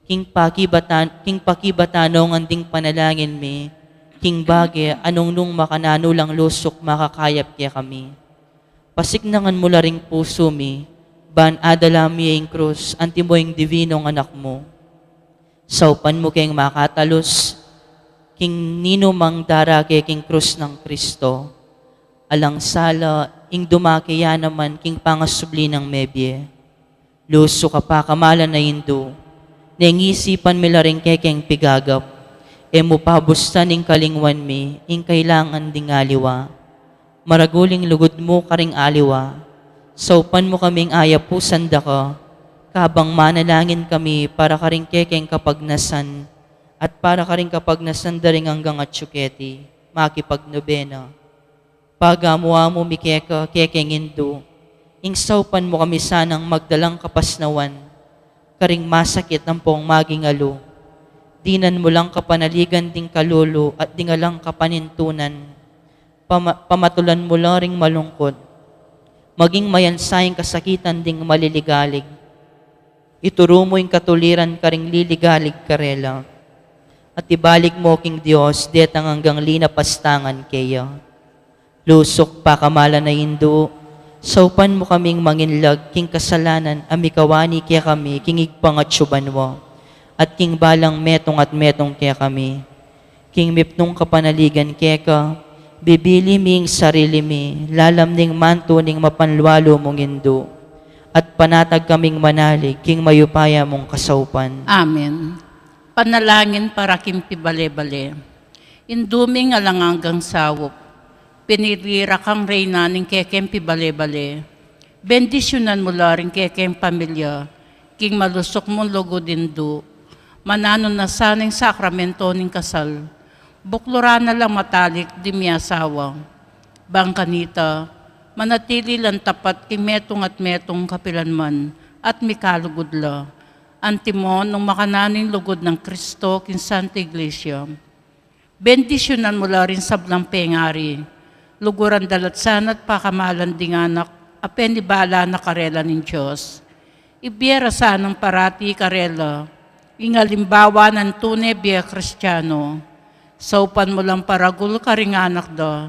King pakibatan-, king pakibatan ngan ding panalangin mi, king bage a nung nung makananu lang lusuk makakayap kekami. Pasiknangan mu la ring pusu mi, ban adala mi ing krus, antimo ing divinong anak mu. Saupan mu keng makatalus, king ninumang darake king krus nang Kristo, alang sala, ing dumake ya naman king pangasubli nang mebie. Lusuk a pakamalan a Indu, neng isipan mi la ring kekeng pigagap, e mu pabustan ing kalingwan mi, ing kailangan ding aliwa. Maragul ing lugud mu karing aliwa, saupan mu kaming ayapusan da ka, kabang manalangin kami para karing kekeng kapagnasan, at para karing kapagnasan da ring anggang atyu keti, makipagnobena. Pagamu-amu mi keka, kekeng Indu, ing saupan mu kami sanang magdalang kapasnawan karing masakit ampong maging alu. Dinan mu lang kapanaligan ding kalulu at ding alang kapanintunan. Pama-, pamatulan mu la ring malungkut. Maging mayansa ing kasakitan ding maliligalig. Ituru mu ing katuliran karing liligalig karela. At ibalik mu king Dios detang anggang linapastangan keya. Lusuk pakamalan a Indu, saupan mu kaming manginlag king kasalanan a mikawani kekami king Ibpang atsu banua, at king balang metung at metung kekami. King mipnung kapanaligan keka, bibili mi ing sarili mi lalam ning mantu ning mapanlualu mung Indu, at panatag kaming manalig king mayupaya mung kasaupan. Amen. Panalangin para king pibale-bale. Indu ming alang anggang saup, pinili ra kang reyna ning kekeng pibale-bale. Bendisyunan mu la ring kekeng pamilya king malusuk mung lugud, Indu. Mananu na sana ing sakramento ning kasal, bukluran na lang matalik ding miasawa. Bang kanita, manatili lang tapat king metung at metung kapilanman at mikalugud la, antimo nung makananu ing lugud nang Kristo king Santa Iglesia. Bendisyunan mu la ring sablang pengari. Luguran da la sana at pakamalan ding anak a penibala na karela ning Dios. Ibie ra sanang parati karela ing alimbawa nang tune bie Kristiano. Saupan mu lang paragul karing anak da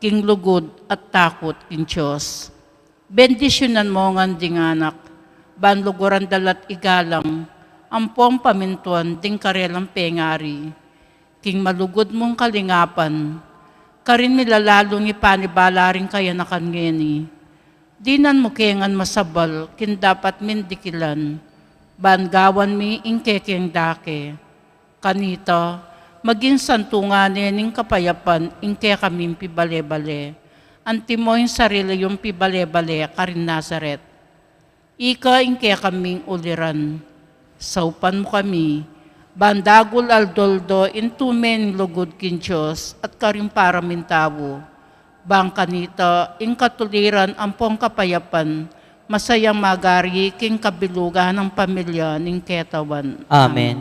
king lugud at takut king Dios. Bendisyunan mu ngan ding anak, ban luguran da la't igalang ampong pamintuan ding karelang pengari king malugud mung kalingapan, karin milalalung ipanibala ring kayanakan ngeni. Dinan mu ke ngan masabal king dapat ming dikilan, ban gawan mi ing kekeng dake. Kanita, maging santungan ne ning kapayapan ing kekaming pibale-bale, antimo ing sarili yung pibale-bale karin Nazaret. Ika ing kekaming uliran. Saupan mu kami, ban dagul aldo-aldo ing tume ning lugud king Dios at karing para ming tau. Bang kanita ing katuliran ampong kapayapan, masayang magari king kabilugan nang pamilya ning ketawan. Amen. Amen.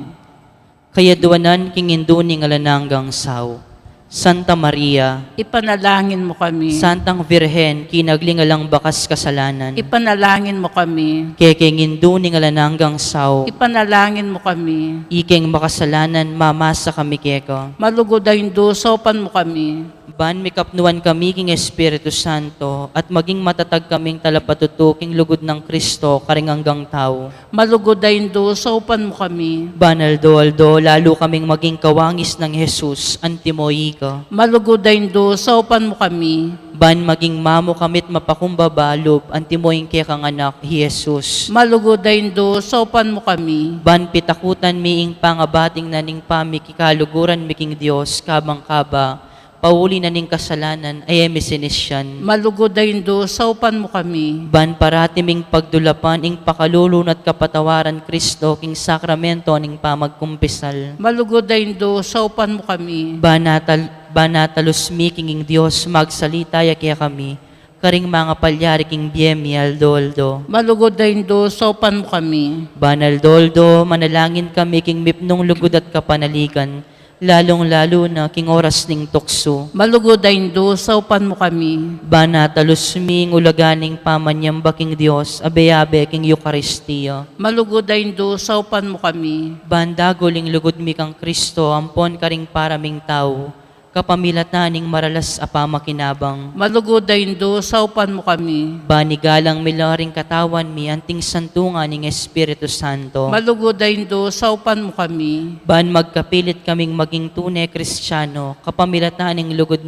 Kayaduanan king Indu ning alang anggang sau, Santa Maria, ipanalangin mu kami. Santang Virgen, kinagli ning alang bakas kasalanan, ipanalangin mu kami. Kekeng Indu ning alang anggang sau, ipanalangin mu kami. Ikeng makasalanan, mamasa kami keka. Malugud a Indu, saupan mu kami. Ban mikapnuan kami king Espiritu Santo, at maging matatag kaming talapatutu king lugud nang Kristo karing anggang tau. Malugud a Indu, saupan mu kami. Ban aldo-aldo lalu kaming maging kawangis nang Jesus, antimo ika. Malugud a Indu, saupan mu kami. Ban maging mamu kami't mapakumbaba lub, antimo ing kekang Anak, i Jesus. Malugud a Indu, saupan mu kami. Ban pitakutan mi ing pangabating na ning pamikikaluguran mi king Dios, kabang kaba, pauli na ning kasalanan a e mi sinisyan. Malugud a Indu, saupan mu kami. Ban parati ming pagdulapan ing pakalulu na't kapatawaran Kristo king sakramento ning pamagkumpisal. Malugud a Indu, saupan mu kami. Ban atal-, ban atalus mi king ing Dios, magsalita ya kekami, karing mangapalyari king bie mi aldo-aldo. Malugud a Indu, saupan mu kami. Ban aldo-aldo, manalangin kami king mipnung lugud at kapanaligan, lalung-lalu na king oras ning tuksu. Malugud a Indu, saupan mu kami. Ban atalus mi ing ulaga ning pamanyamba king Dios, abe-abe king Eukaristia. Malugud a Indu, saupan mu kami. Ban dagul ing lugud mi kang Kristo, ampon karing para ming tau, kapamilatan ning maralas a pamakinabang. Malugud a Indu, saupan mu kami. Ban igalang mi la ring katawan mi anting santungan ning Espiritu Santo. Malugud a Indu, saupan mu kami. Ban magkapilit kaming maging tune Kristiano, kapamilatan ning lugud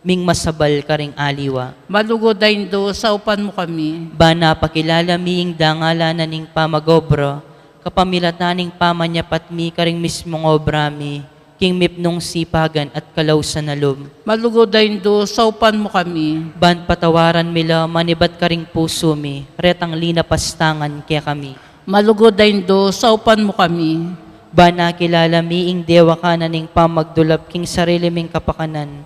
ming masabal karing aliwa. Malugud a Indu, saupan mu kami. Ban apakilala mi ing dangalan na ning pamag-obra, kapamilatan ning pamanyapat mi karing mismung obra mi, king mipnung sipagan at kalausan a lub. Malugud a Indu, saupan mu kami. Ban patawaran mi la manibat karing pusu mi, retang linapastangan kekami. Malugud a Indu, saupan mu kami. Ban akilala mi ing dewakan na ning pamagdulap king sarili ming kapakanan,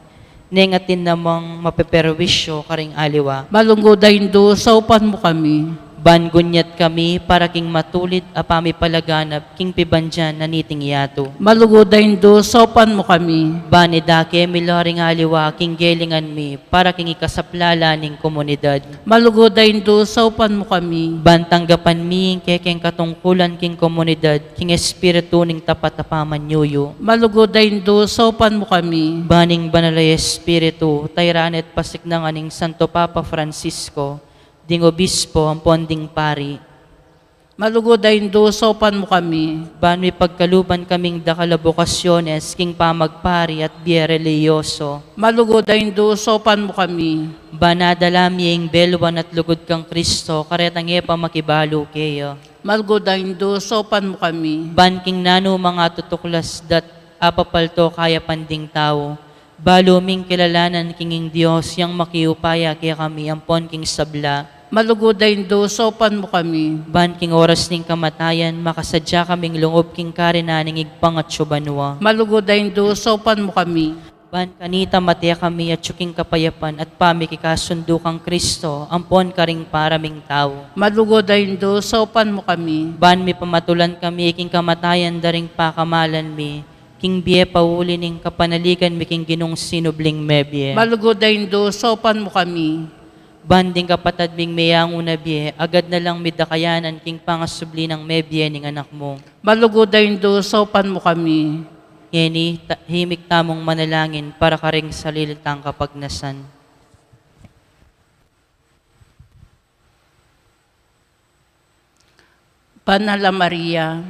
Neng atin namang mapeperwisyo karing aliwa. Malugud a Indu, saupan mu kami. Ban gunyat kami para king matulid a pamipalaganap king pibandian na niting yatu. Malugud a Indu, saupan mu kami. Ban idake mi la ring aliwa king gelingan mi para king ikasaplala ning komunidad. Malugud a Indu, saupan mu kami. Ban tanggapan mi ing kekeng katungkulan king komunidad king espiritu ning tapat a pamanyuyu. Malugud a Indu, saupan mu kami. Ban ing banal a espiritu, tairan at pasiknangan ning Santo Papa Francisco, ding obispo ampon ding pari. Malugud a Indu, saupan mu kami. Ban mipagkaluban kaming dakal a bokasyones king pamagpari at bie relihiyoso. Malugud a Indu, saupan mu kami. Ban adala mi ing belwan at lugud kang Kristo karetang e pa makibalu keya. Malugud a Indu, saupan mu kami. Ban king nanu mang atutuklas dat apapalto kayapan ding tau, balu ming kilalanan king ing Dios yang makiupaya kekami ampon king sabla. Malugud a Indu, saupan mu kami. Ban king oras ning kamatayan, makasadya kaming lungub king karinan ning Ibpang atsu banua. Malugud a Indu, saupan mu kami. Ban kanita mate kami atsu king kapayapan at pamikikasundu kang Kristo ampon karing paraming tau. Malugud a Indu, saupan mu kami. Ban mipamatulan kami king kamatayan da ring pakamalan mi, king bie pauli ning kapanaligan mi king Ginung sinubling mebie. Malugud a Indu, saupan mu kami. Ban ding kapatad ming meyangu na bie, agad na lang midakayanan king pangasubli nang mebie ning Anak mu. Malugud a Indu, saupan mu kami. Ngeni, ta-, himik tamung manalangin para karing sarili tang kapagnasan. Banal a Maria,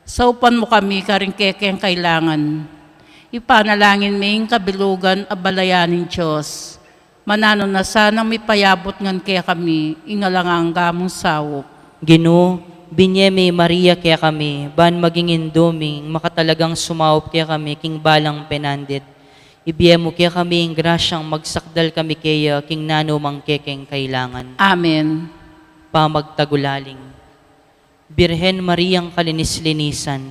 saupan mu kami karing kekeng kailangan. Ipanalangin mi ing kabilugan a balayan ning Dios. Mananu na sanang mipayabut ngan kekami ing alang angga mung saup. Ginu, binye me i Maria kekami, ban maging indu ming makatalagang sumaup kekami king balang penandit. Ibie mu kekami ing grasyang magsakdal kami keya king nanu mang kekeng kailangan. Amen. Pamagtagulaling. Birhen Mariang kalinis-linisan,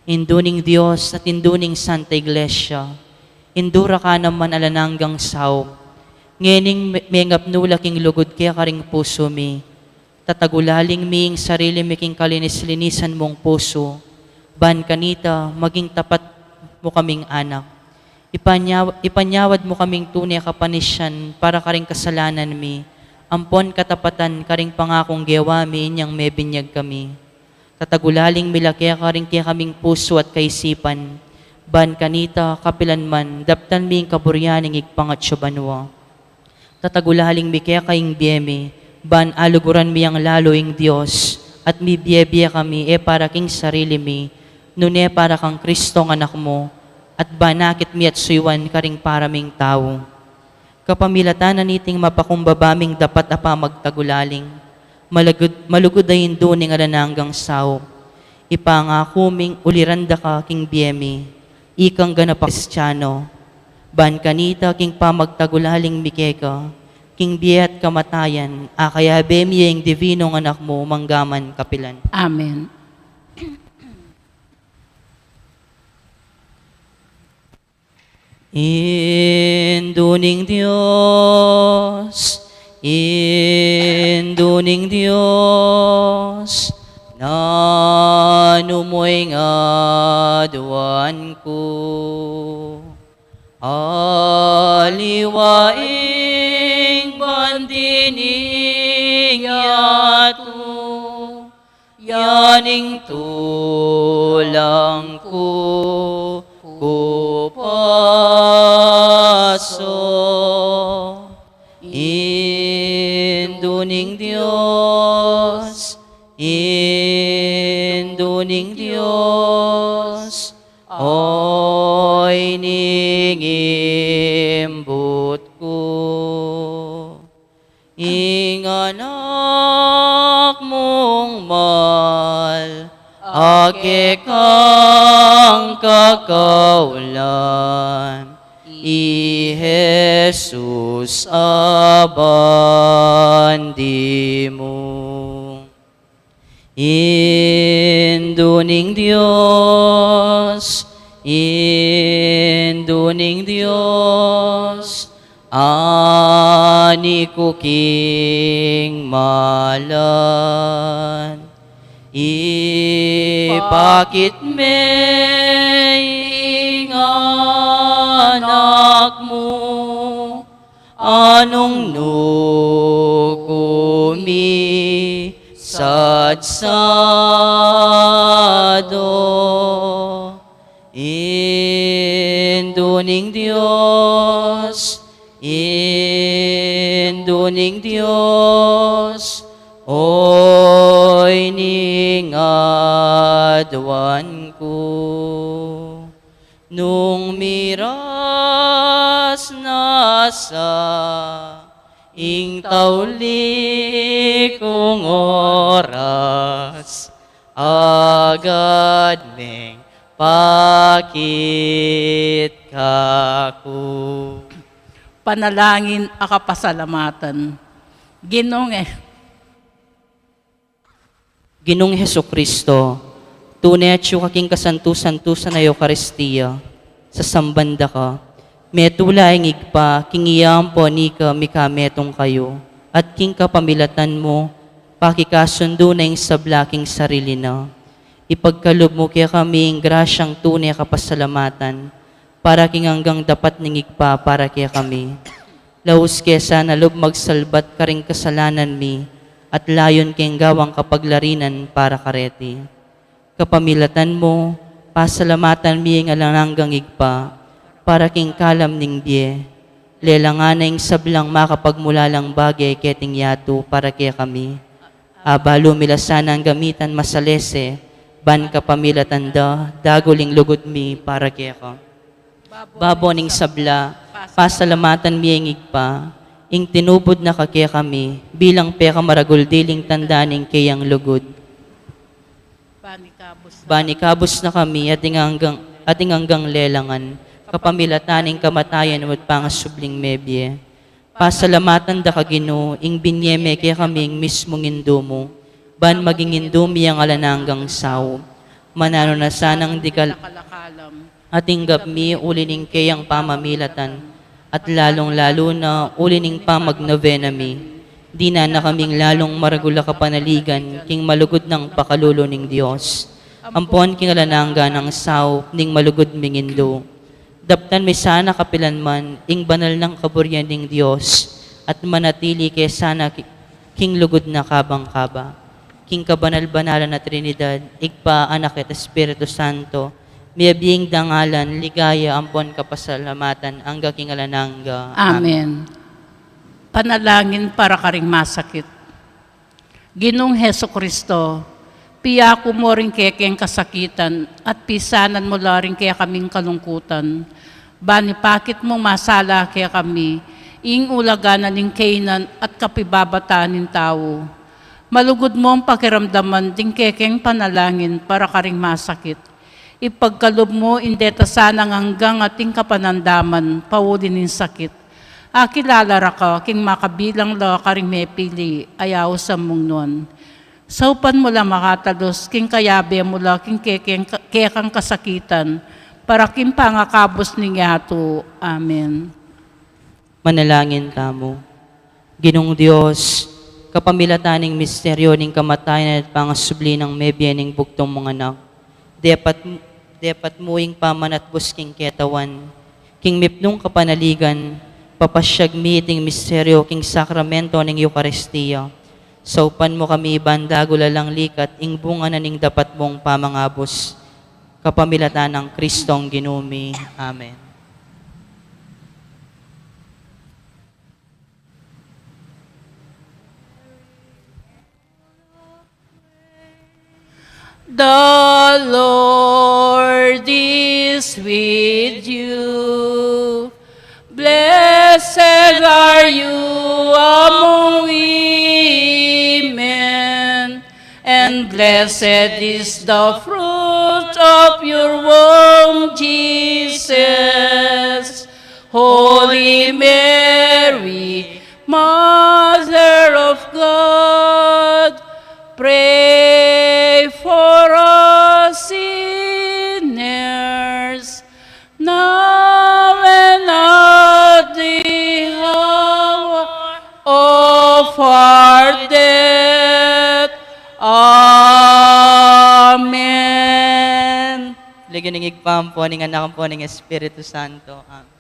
Indu ning Dios at Indu ning Santa Iglesia, Indu ra ka naman alang anggang saup. Ngening me-, mengapnu la king lugud keka ring pusu mi, tatagulaling mi ing sarili mi king kalinis-linisan mung pusu, ban kanita maging tapat mu kaming anak. Ipanyaw-, ipanyawad mu kaming tune kapanisian para karing kasalanan mi, ampon katapatan karing pangakung gewa mi inyang mebinyag kami. Tatagulaling mi la keka ring kekaming pusu at kaisipan, ban kanita kapilan man daptan mi ing kaburian ning Ibpang atsu banua. Tatagulaling mi keka ing bie mi, ban aluguran mi yang lalu ing Dios, at mibie-bie kami e para king sarili mi, nune para kang Kristong Anak mu, at ban akit mi at suyuan karing paraming tau. Kapamilatan na niting mapakumbaba ming dapat a pamagtagulaling, malugud, malugud a Indu ning alang anggang saup, ipangaku ming uliran da ka king bie mi, ikang ganap a Kristiano, ban kanita king pamagtagulaling mi keka, king bie at kamatayan, akayabe mi ing divinong Anak mu, mangga man kapilan. Amen. Indu ning Dios, Indu ning Dios, nanu mu ing aduan ku? Aliwa ing bandi ning yatu, ya ing tulang ku kupasu. Indu ning Dios, Indu ning Dios, Oyni ing imbut ku. Ing Anak mung mal, a kekang kakaulan, i Jesus a bandi mu. Indu ning Dios, Indu ning Dios. Ani ku king malan, ipakit me ing anak mu, anung nu ku misadsado. Indu ning Dios, Indu ning Dios, oy ning aduan ku. Nung miras na sa ing tauli kung oras, agad meng pakit kaku. Panalangin a kapasalamatan. Ginung e- Ginung Jesucristo, tune atyu ka king kasantu-santusan a Eukaristia, sasamban da ka, metula ing Ibpa, king iya ampon ika mikametung kayu, at king kapamilatan mu, pakikasundu na ing sabla king sarili na. Ipagkalub mu kekami ing grasyang tune kapasalamatan, para king anggang dapat ning Ibpa para kekami. Laus ke sana lub magsalbat karing kasalanan mi, at layun keng gawang kapaglarinan para kareti. Kapamilatan mu, pasalamatan mi ing alang anggang Ibpa, para king kalam ning bie. Lelangan na ing sablang makapagmulalang bage keting yatu para kekami. Abalu mi la sanang gamitan masalese, ban kapamilatan da, dagul ing lugud mi para keka. Babo ning sabla, pasalamatan mi ing Ibpa, ing tinubud na ka kekami, bilang pekamaragul diling tanda ning keyang lugud. Bani kabus na kami, at ing anggang, at ing anggang lelangan, kapamilatan ning kamatayan mu at pangasubling mebie. Pasalamatan da ka, Ginu, ing binie me kekami ing mismung Indu mu, ban maging Indu mi ing alang anggang saup. Mananu na sanang dikal-, ating gap mi uli ning keyang pamamilatan, at lalung-lalu na uli ning pamagnovena mi. Dinan na kaming lalung maragul a kapanaligan king malugud nang pakalulu ning Dios, ampon king alang angga nang saup ning malugud ming Indu. Daptan mi sana kapilan man ing banal nang kaburian ning Dios, at manatili ke sana ki-, king lugud na kabang-kaba. King kabanal-banalan a Trinidad, Ibpa, Anak, at Espiritu Santo, miyabie ing dangalan, ligaya, ampon kapasalamatan, angga king alang angga. Amen. Amen. Panalangin para karing masakit. Ginung Jesucristo, piyaku mu ring kekeng kasakitan, at pisanan mu la ring kekaming kalungkutan. Ban ipakit mung masala kekami ing ulaga na ning kaynan at kapibabataan ning tau. Malugud mung pakiramdaman ding kekeng panalangin para karing masakit. Ipagkalub mu ing deta sanang anggang ating kapanandaman pauli ning sakit. Akilala ra ka king makabilang la karing mepili a yaus a mung nuan. Saupan mu la makatalus king kayabe mu la king kekeng, kekang kasakitan, para king pangakabus ning yatu. Amen. Manalangin tamu. Ginung Dios, kapamilatan ning misteryo ning kamatayan at pangasubli nang mebie ning bugtung mung anak, depat, depat mu ing pamanatbus king ketawan, king mipnung kapanaligan, papasyag mi iting misteryo king sakramento ning Eukaristia. Saupan mu kami ban dagul alang likat ing bunga na ning dapat mung pamangabus. Kapamilatan nang Kristong Ginu mi. Amen. The Lord is with you. Blessed are you among women, and blessed is the fruit of your womb, Jesus. Holy Mary, Mother of God, pray for us sinners, now and at the of our death. Amen. Lagyu ning Ibpa, ampo ning Anak, ampo ning Espiritu Santo. Amen.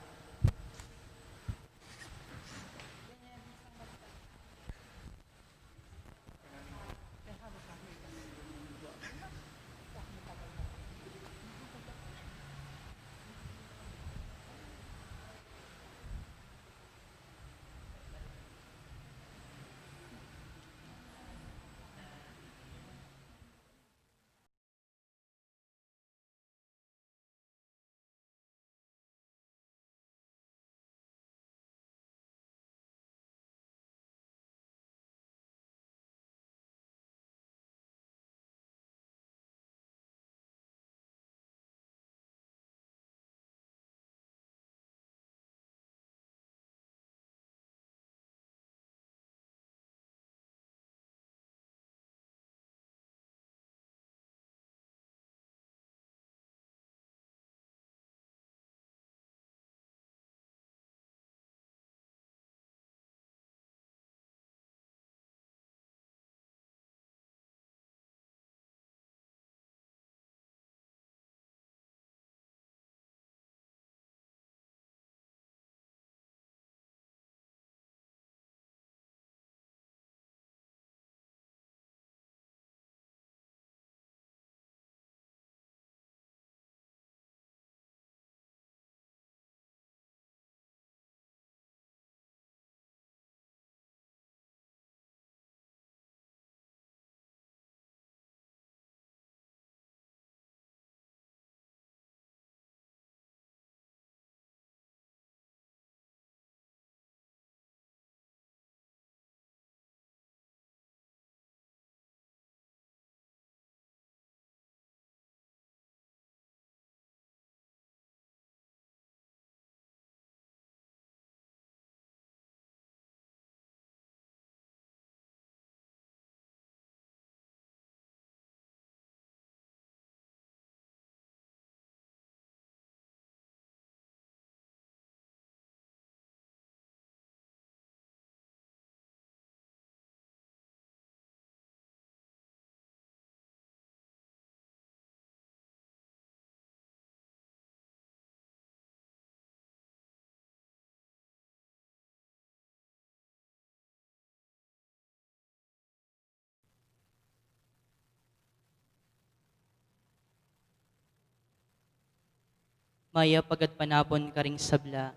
Mayap a gatpanapun karing sabla.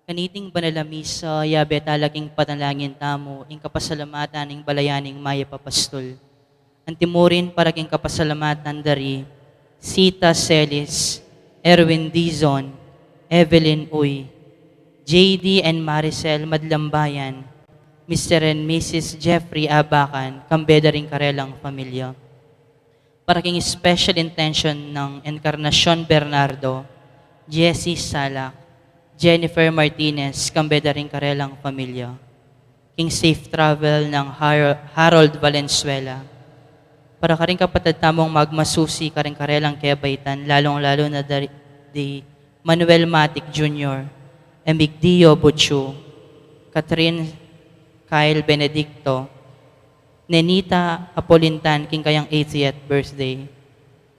Kaniting banal a misa, yabe tala king panalangin tamu ing kapasalamatan ning balayan ning mayap a pastul. Antimurin para king kapasalamatan da ri Sita Celis, Erwin Dizon, Evelyn Uy, J D and Maricel Madlambayan, Mister and Missus Jeffrey Abacan, kambe da ring karelang pamilya. Para king special intention nang Encarnacion Bernardo, Jessie Salak, Jennifer Martinez, kambe da ring karelang pamilya. King safe travel nang Har-, Harold Valenzuela. Para karing kapatad tamung magmasusi karing karelang kebaitan, lalung-lalu na da ri, di Manuel Matic Junior, Emigdio Buchu, Catherine Kyle Benedicto, Nenita Apolintan king kayang eightieth birthday.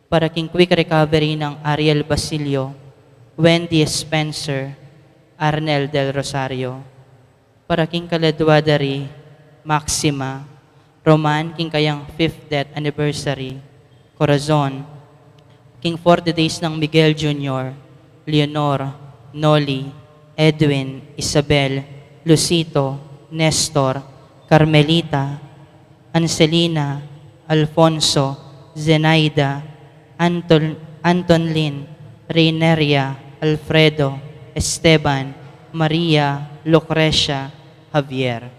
Para king quick recovery nang Ariel Basilio, Wendy Spencer, Arnel Del Rosario. Para king kaladwa da ri Maxima, Roman king kayang fifth death anniversary, Corazon, king forty days nang Miguel Junior, Leonor, Noli, Edwin, Isabel, Lucito, Nestor, Carmelita, Anselina, Alfonso, Zenaida, Anton, Anton Lin, Reineria, Alfredo, Esteban, Maria, Lucrecia, Javier.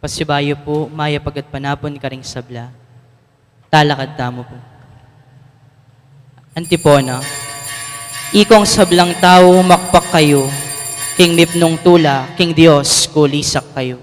Pasibayu pu, mayap a gatpanapun karing sabla. Talakad tamu pu. Antipona. Ikong sablang tau, makpak kayu, king mipnung tula, king Dios kulisak kayu.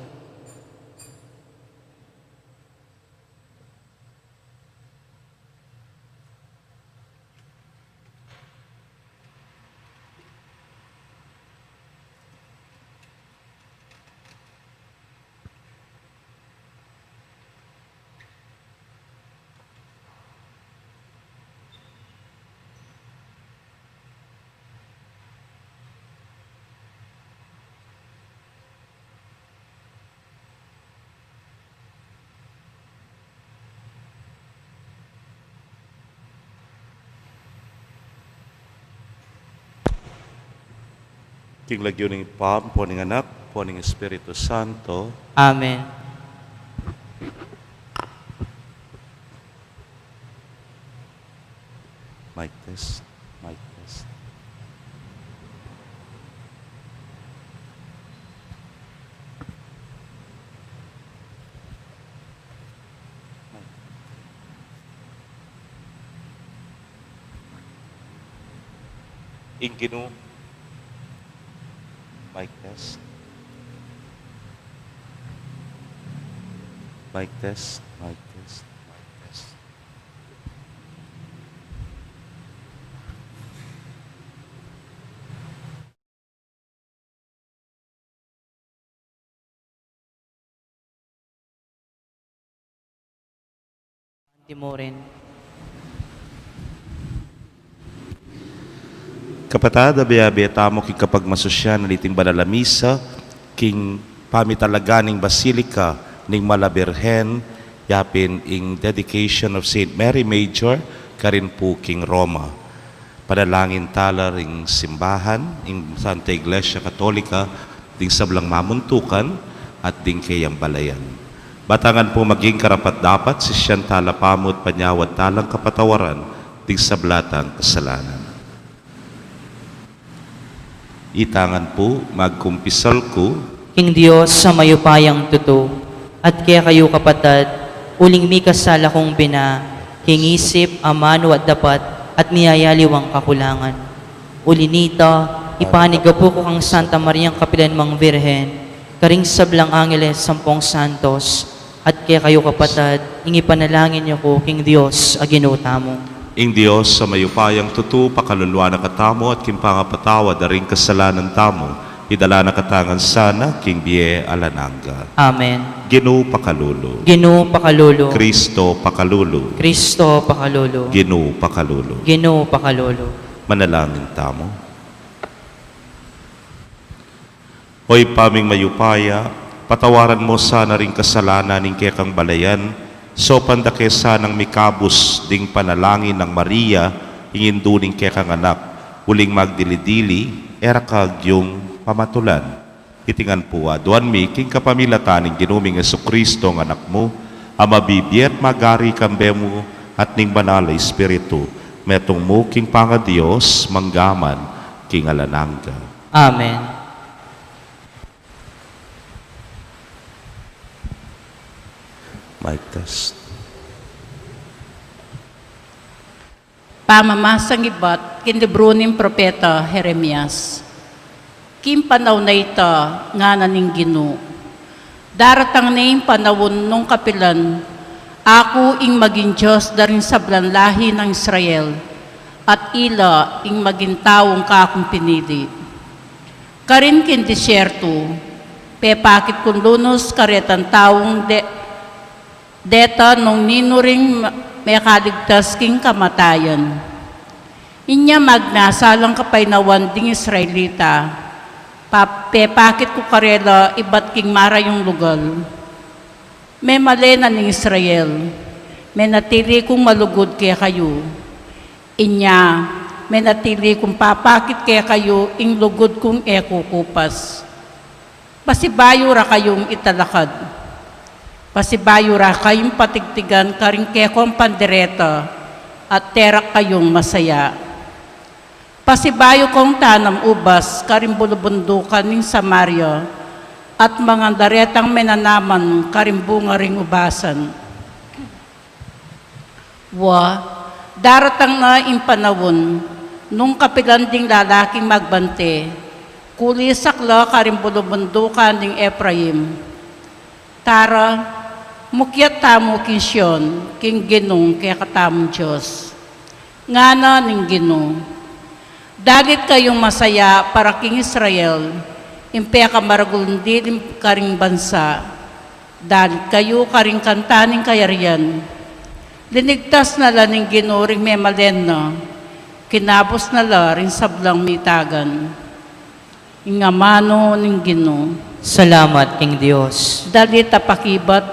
King lagyu ning Ibpa, ampo ning Anak, ampo ning Espiritu Santo. Amen. Mic test, mic test. Ing Ginu. Mic test. Mic test, mic test, mic test. Timurin. Kapatad, abe-abe tamu king kapagmasusyan niting banal a misa, king pamitalagan ning Basilica ning Mala Birhen, yapin ing dedication of Saint Mary Major, karin pu king Roma. Panalangin tala ring simbahan, ing Santa Iglesia Katolika, ding sablang mamuntukan, at ding keyang balayan. Ba tang maging karapat-dapat, sisian tala pa mu at panyawad talang kapatawaran, ding sabla tang kasalanan. Itang pu, magkumpisal ku king Dios a mayupayang tutu, at kekayu kapatad, uling mikasala kung bina, king isip, amanu at dapat, at miyayaliwang kakulangan. Uli nita, ipanigapu ku kang Santa Mariang kapilan mang Birhen, karing sablang angeles ampong santos, at kekayu kapatad, ing ipanalangin yu ku king Dios a Ginu tamu. Ing Dios a mayupayang tutu, pakaluluan na katamu at king pangapatawad da ring kasalanan tamu, idala na katamu ngan sana king bie alang angga. Amen. Ginu pakalulu. Ginu pakalulu. Kristo pakalulu. Kristo pakalulu. Ginu pakalulu. Ginu pakalulu. Manalangin tamu. O Ibpa ming mayupaya, patawaran mu sana ring kasalanan ning kekang balayan, saupan da ke sanang mikabus ding panalangin nang Maria, ing indu ning kekang anak, uling magdili-dili, e ra ka agyung pamatulan. Iti ngan pu aduan mi, king kapamilatan ning Ginu ming Jesucristo a Anak mu, a mabibie at magari kambe mu, at ning Banal a Espiritu, metung mu king pangaDios, mangga man king alang angga. Amen. Mic test. Pamamasang ibat king libru ning propeta Jeremias. King panaun a ita, ngana ning Ginu, daratang ne ing panaun nung kapilan aku ing maging Dios da ring sablang lahi nang Israel, at ila ing maging taung kakung pinili. Karin king desierto, pepakit kung lunus karetang taung de-, deta nung ninu ring me-, mekaligtas king kamatayan. Inya magnasalang kapaynawan ding Israelita, pa-, pepakit ku karela ibat king marayung lugal. Memalen na ning Israel, menatili kung malugud kekayu. Inya, menatili kung papakit kekayu ing lugud kung e kukupas. Pasibayu ra kayung italakad. Pasibayu ra kayung patigtigan karing kekong pandereta, at e ra kayung masaya. Pasibayu kong tanam ubas karing bulubundukan ning Samaria, at mangan daretang menanaman karing bunga ring ubasan. Wa, daratang na ing panaun, nung kapilan ding lalaking magbante, kulisak la karing bulubundukan ning Efraim. Tara, mukyat tamu king Sion, king Ginung kekatamung Dios. Ngana ning Ginu, dalit kayung masaya para king Israel, ing pekamaragul dili karing bansa. Dalit kayu karing kanta ning kayarian. Linigtas na la ning Ginu ring memalen na, kinabus na la ring sablang mitagan. Ing amanu ning Ginu. Salamat king Dios. Dalit a pakibat.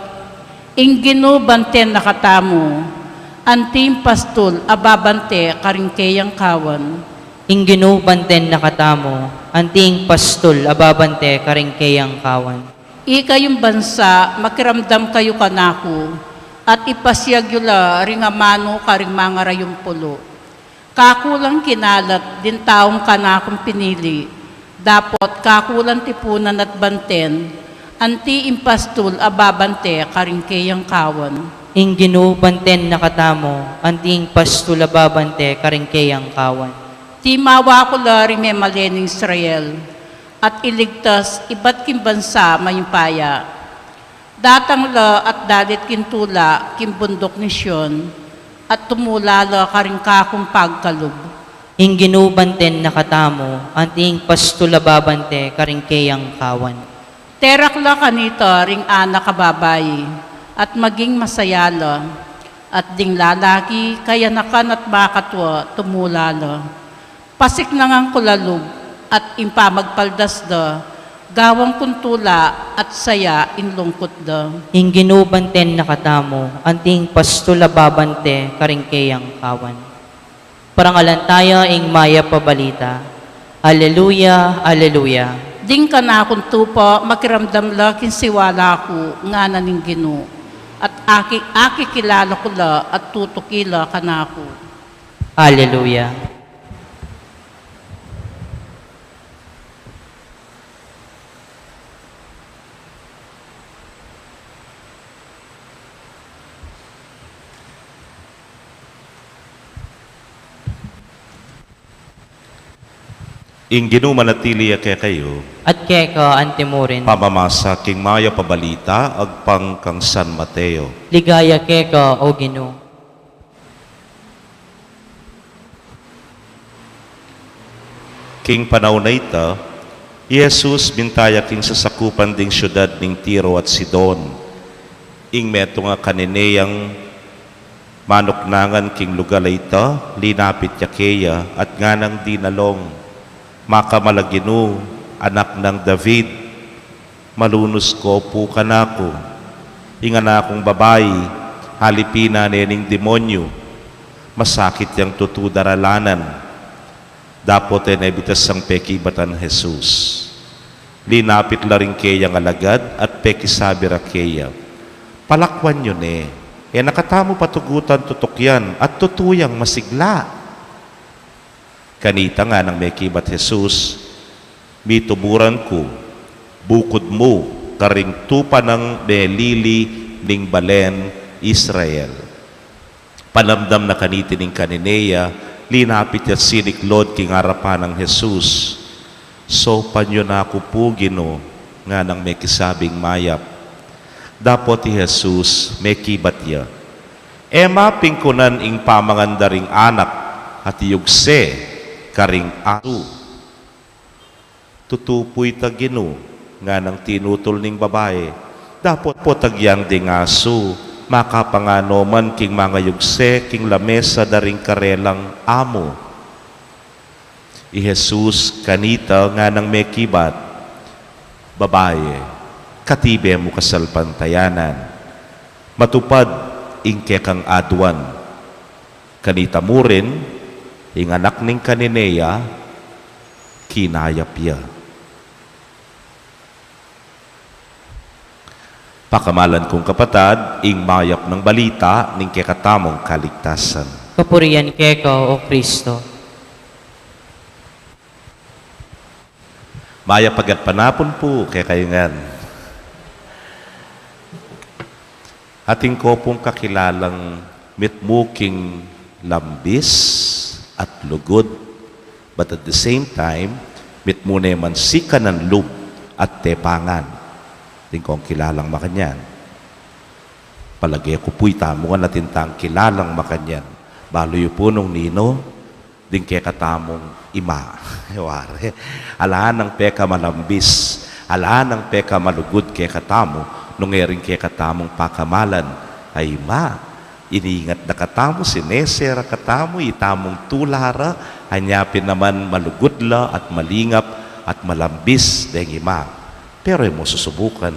Ing Ginu banten na katamu, anting pastul a babante karing keyang kawan. Ing Ginu banten na katamu, anting pastul a babante karing keyang kawan. Ikayung bansa, makiramdam kayu kanaku, at ipasiag yu la ring amanu karing mangarayumpulu. Kaku lang kinalat ding taung kanakung pinili, dapot kaku lang tipunan at banten, anti ing pastul a babante karing keyang kawan. Ing Ginu banten na katamu, anti ing pastul a babante karing keyang kawan. Timawa ku la ring memalen ning Israel, at iligtas ibat king bansa mayupaya. Datang la at dalit king tula king bunduk ning Sion, at tumula la karing kakung pagkalub. Ing Ginu banten na katamu, anti ing pastul a babante karing keyang kawan. Terak la kanita ring anak a babai, at maging masaya la, at ding lalaki kayanakan at makatua tumula la. Pasiknangan ku la lub, at ing pamagpaldas da, gawan kung tula at saya ing lungkut da. Ing Ginu banten na katamu, anti ing pastul a babante karing keyang kawan. Parangalan taya ing mayap a balita. Aleluya, aleluya. Ding kanakung tupa, makiramdam la king siwala ku, ngana ning Ginu, at aki-, akikilala ku la at tutuki la kanaku. Aleluya. Ing Ginu manatili ya kekayu. At keka antimurin. Pamamasa king mayap a balita agpang kang San Mateo. Ligaya keka, O Ginu. King panaun a ita, i Jesus mintaya king sasakupan ding siudad ning Tiro at Sidon. Ing metung a Kananeyang manuknangan king lugal a ita, linapit ya keya at nganang dinalung, Makamal a Ginu, Anak nang David, malunus ko pu kanaku. Ing anakung babai, alipinan ne ning demonyu, masakit yang tutu daralanan. Dapot e ne bitasang pekibatan Jesus. Linapit la ring keyang alagad at pekisabi ra keya, Palakwan yu ne, e na katamu patugutan tutukian at tutu yang masigla. Kanita nganang mekibat Jesus, Mituburan ku, bukud mu karing tupa nang melili ning balen Israel. Panamdam na kaniti ning Kananea, linapit ya't siniklod king arapan nang Jesus. Saupan yu na ku pu, Ginu, nganang mekisabing mayap. Dapot i Jesus, mekibat ya, E ma pingkunan ing pamangan da ring anak at iyugse karing asu. Tutu pu ita, Ginu, nganang tinutul ning babai. Dapot agyang ding asu, makapangano man king mangayugse king lamesa da ring karelang amu. I Jesus kanita nganang mekibat, Babai, katibe mu kasalpantayanan, matupad ing kekang aduan. Kanita mu rin, ing anak ning Kananea, kinayap ya. Pakamalan kung kapatad, ing mayap nang balita ning kekatamung kaligtasan. Kapurian keka, O Kristo. Mayap a gatpanapun pu kekayu ngan. Atin ko pung kakilalang mitmu king lambis at lugud, but at the same time, mitmu ne man sikanan lub at tepangan. Atin kong kilalang makanyan. Palage ku pu itamu ngan atin tang kilalang makanyan. Balu yu pu nung ninu, ding kekatamung ima. Wari, ala nang pekamalambis, ala nang pekamalugud kekatamu, nung e ring kekatamung pakamalan a ima. Iningat da katamu, sinese ra katamu, itamung tula ra, anya pin naman malugud la at malingap at malambis deng ima. Pero e mu susubukan.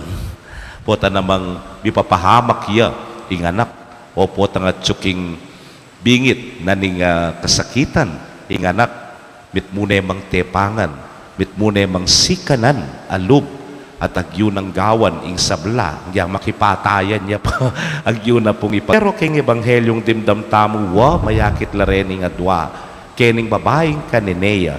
Pota namang mipapahamak ya ing anak, o pota ngan atyu king bingit na ning, ah, kasakitan ing anak, mitmu ne mang tepangan, mitmu ne mang sikanan a lub, at agyu nang gawan ing sabla, ya makipatayan ya pa, agyu na pung ipa. Pero king ebanghelyung dimdam tamu, wa, mayakit la reni ing adua kening babaing kanene ya,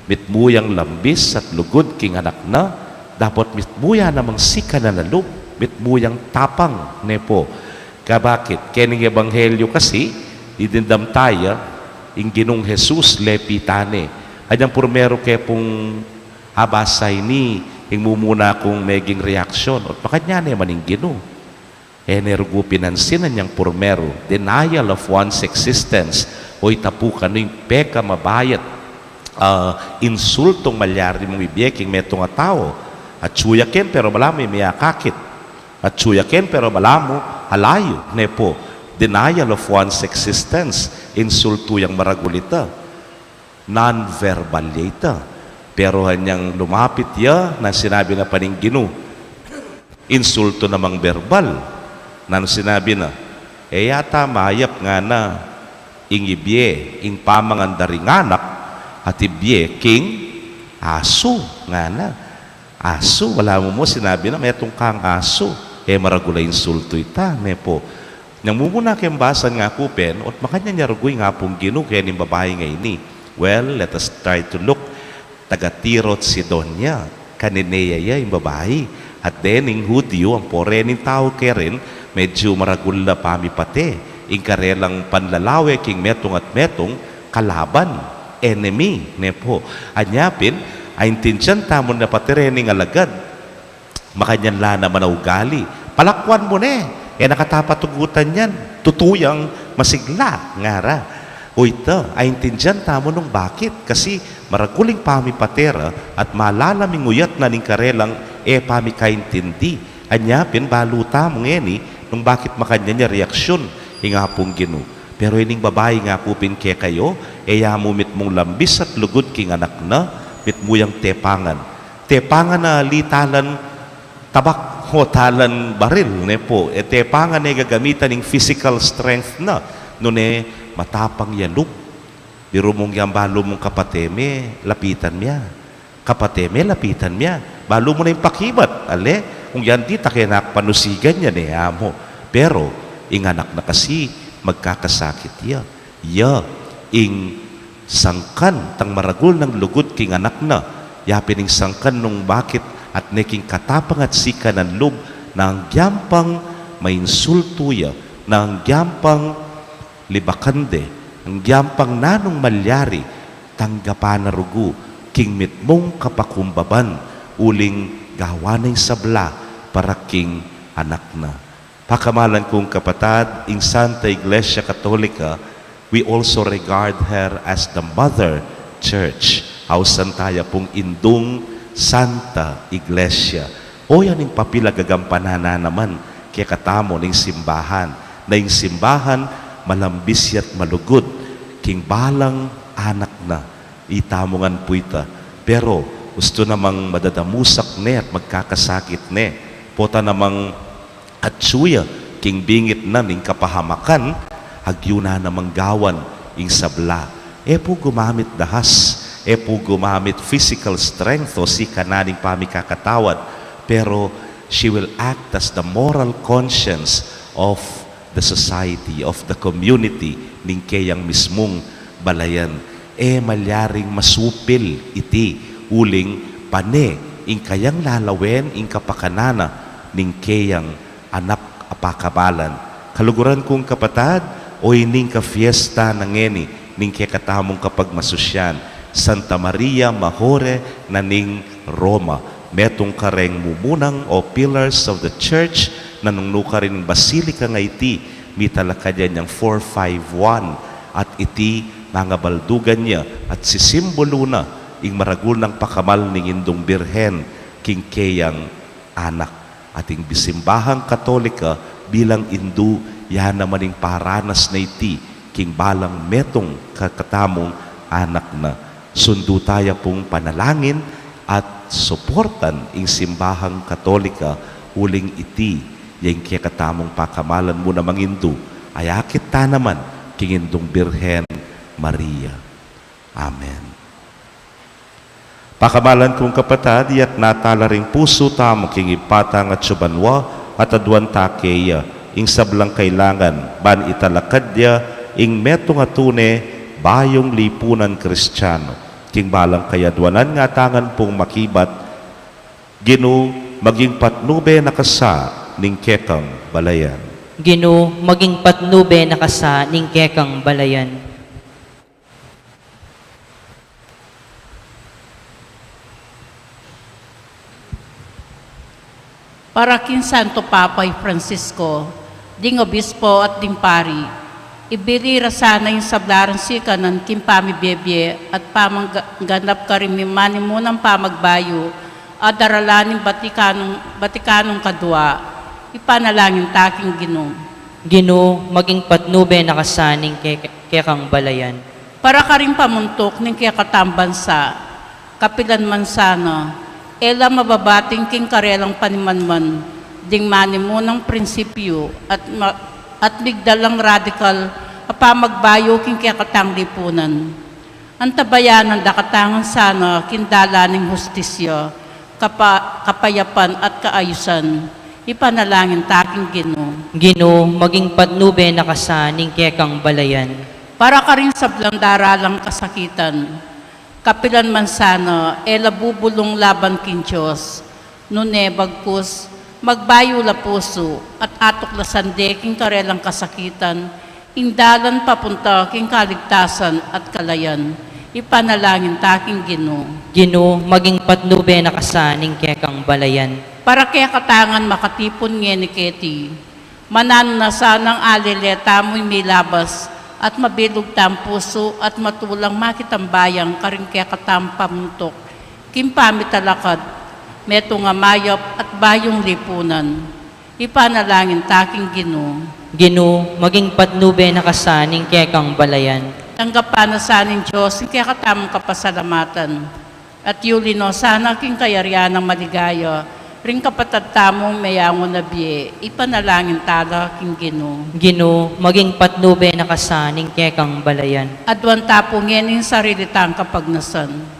mitmu yang lambis at lugud king anak na, dapot mitmu ya namang sikanan a lub, mitmu yang tapang, ne pu. Kabakit? Kening ebanghelyu kasi, idimdam taya, ing Ginung Jesus, lepitan ne. Anyang purmeru ke pung abasa ini, ing mumuna kung meging reaksyon, ot makanyan ne man ing Ginu. E ne rugu pinansinan yang purmeru, denial of one's existence, o ita pu kanu ing pekamabayat, ah, insultung malyari mung ibie king metung a tau. Atyu ya ken, pero balamu e me akakit. Atyu ya ken, pero balamu ala yu, ne pu. Denial of one's existence, insultu yang maragul ita. Non-verbal ya ita. Pero anyang lumapit ya, nanu sinabi na pa ning Ginu? Insultu namang verbal. Nanu sinabi na? E yata mayap, ngana, ing ibie, ing pamangan da ring anak, at ibie king asu, ngana. Asu, balamu mu sinabi na, metung kang asu. E maragul a insultu ita, ne pu. Nyang mumuna keng basan nga ku pin, ot makanyan ya rugu ing Apung Ginu kening babai a ini. Well, let us try to look. Taga Tiro at Sidon ya, kanene ya ya ing babai. At dening Hudyu, ampo rening tau ke rin, medyu maragul la pamipate ing karelang panlalawe king metung at metung, kalaban, enemy, ne pu. Anya pin, aintindian tamu na pati rening alagad, makanyan la naman a ugali. Palakwan mu ne, e na kata patugutan yan. Tutu yang masigla, ngara. O ita, aintindian tamu nung bakit. Kasi maragul ing pamipate ra at malalam ing uyat na ning karelang e pamikaintindi. Anya pin balu tamu ngeni nung bakit makanyan ya reaksyun ing Apung Ginu. Pero ining babai nga ku pin kekayu, e ya mu mitmung lambis at lugud king anak na, mitmu yang tepangan. Tepangan na ali talan tabak o talan baril, ne pu. E tepangan ne gagamitan ing physical strength na, nune matapang ya lub. Biru mung yang balu mung kapate me, lapitan me ya. Kapate me, lapitan me ya. Balu mu na ing pakibat, ale, kung yan di, ta ke na panusigan ya ne, amu. Pero ing anak na kasi, magkakasakit ya. Ya ing sangkan tang maragul nang lugud king anak na, ya pin ing sangkan nung bakit atne king katapang at sikanan lub, nung agyang pang mainsultu ya, nung agyang pang libakan de, nung agyang pang nanung malyari, tanggapan na rugu king mitmung kapakumbaban, uling gawan na ing sabla para king anak na. Pakamalan kung kapatad, ing Santa Iglesia Katolika, we also regard her as the Mother Church. Ausan taya pung Indung Santa Iglesia. O yan ing papil a gagampanan na naman kekatamu ning simbahan, na ing simbahan malambis ya't malugud king balang anak na. Itamu ngan pu ita. Pero ustu namang madadamusak ne at magkakasakit ne. Pota namang atyu ya king bingit na ning kapahamakan, agyu na namang gawan ing sabla. E pu gumamit dahas, e pu gumamit physical strength o sikanan ning pamikakatawad, pero she will act as the moral conscience of the society, of the community, ning keyang mismung balayan. E malyaring masupil iti, uling pane ing kayang lalawen ing kapakanan na ning keyang anak a pakamalan. Kaluguran kung kapatad, o ining kafiesta na ngeni ning kekatamung kapagmasusyan, Santa Maria Majore na ning Roma. Metung kareng mumunang o pillars of the church, nanungnu karin ning basilika nga iti, mitalakad ya ning four five one, at iti mangabaldugan ya at sisimbulu na ing maragul nang pakamal ning Indung Birhen king keyang anak. At ing simbahang Katolika bilang indu, ya naman ing paranas na iti king balang metung kekatamung anak na. Sundu taya pung panalangin at suportan ing simbahang Katolika, uling iti ya ing kekatamung pakamalan mu namang indu, a akit ta naman king Indung Birhen Maria. Amen. Pakamalan kung kapatad, iyatas tala ring pusu tamu king Ibpa tang atsu banua, at aduan ta keya ing sablang kailangan ban italakad ya ing metung a tune bayung lipunan Kristiano. King balang kayaduanan, ngatanan pung makibat: Ginu, maging patnube na ka sa ning kekang balayan. Ginu, maging patnube na ka sa ning kekang balayan. Para king Santo Papa i Francisco, ding obispo at ding pari, ibili ra sana ing sabla rang sikanan king pamibie-bie at pamangganap karing mimanimunang pamagbayu a daralan ning Batikanong, Batikanong Kadua. Ipanalangin ta king Ginu. Ginu, maging patnube na ka sa ning ke-, kekang balayan. Para karing pamuntuk ning kekatang bansa, kapilan man sana, e la mababating king karelang panimanman ding manimunang prinsipyu at ma-, at migdalang radikal a pamagbayu king kekatang lipunan. Antabayanan da katamu ngan sana king dalan ning hustisya, kapa-, kapayapan at kaayusan. Ipanalangin ta king Ginu. Ginu, maging patnube na ka sa ning kekang balayan. Para karing sablang daralang kasakitan, kapilan man sana, e la bubulung laban king Dios, nune bagkus, magbayu la pusu, at atuklasan de king karelang kasakitan ing dalan papunta king kaligtasan at kalayan. Ipanalangin ta king Ginu. Ginu, maging patnube na ka sa ning kekang balayan. Para kekatamu ngan makatipun ngeni keti, mananu na sanang alele tamu ing milabas at mabilug tang pusu at matulang makitambayang karing kekatang pamuntuk king pamitalakad metung a mayap at bayung lipunan. Ipanalangin ta king Ginu. Ginu, maging patnube na ka sa ning kekang balayan. Tanggapan na sa ning Dios ing kekatamung kapasalamatan, at yuli no sana king kayarian nang maligaya ring kapatad tamung meyangu na bie. Ipanalangin tala king Ginu. Ginu, maging patnube na ka sa ning kekang balayan. Aduan ta pu ngeni ing sarili tang kapagnasan.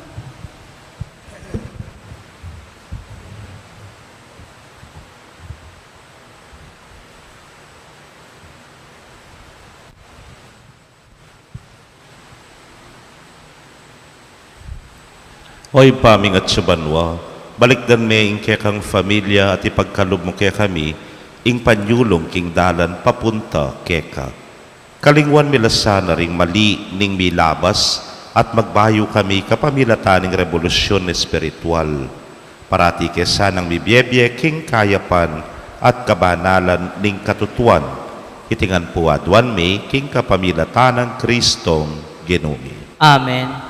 O Ibpa ming atsu banua, balikdan me ing kekang familia at ipagkalub mu kekami ing panyulung king dalan papunta keka. Kalinguan mi la sana ring mali ning milabas at magbayu kami kapamilatan ning rebolusyun espiritual. Parati ke sanang mibiebie king kayapan at kabanalan ning katutuan. Iti ngan pu aduan mi king kapamilatan nang Kristong Ginu mi. Amen.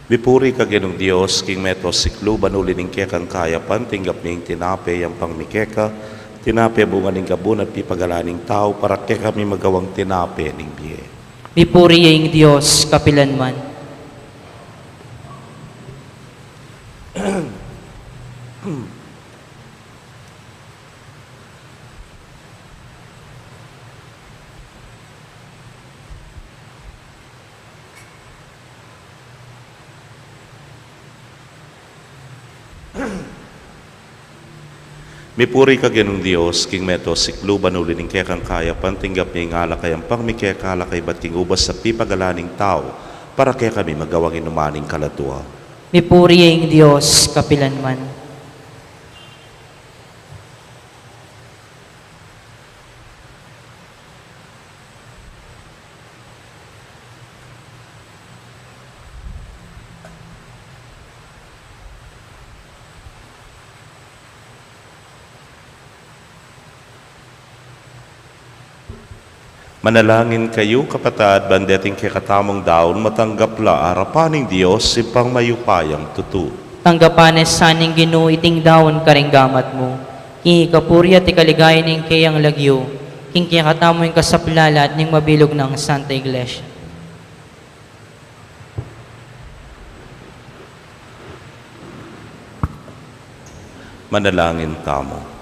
Mipuri ka Ginung Dios king meto sikluban, uli ning kekang kayapan tinggap mi ing tinape, yampang mi keka, tinape bunga ning gabun at pipagalan ning tau, para kekami magawang tinape ning bie. Mipuri ya ing Dios kapilanman. Mipuri ka Ginung Dios, king meto sikluban, uli ning kekang kayapan, tinggap mi ing alak a yampang mi keka, alak a ibat king ubas a pipagalan ning tau, para kekami magawang inuman ning kaladua. Mipuri ya ing Dios kapilan man. Manalangin kayu, kapatad, ban deting kekatamung daun matanggap la arapan ning Dios, Ibpang mayupayang tutu. Tanggapan na sa ning Ginu iting daun karing gamat mu, king ikapuri at ikaligaya ning keyang lagyu, king kekatamung kasaplalan at ning mabilug nang Santa Iglesia. Manalangin tamu.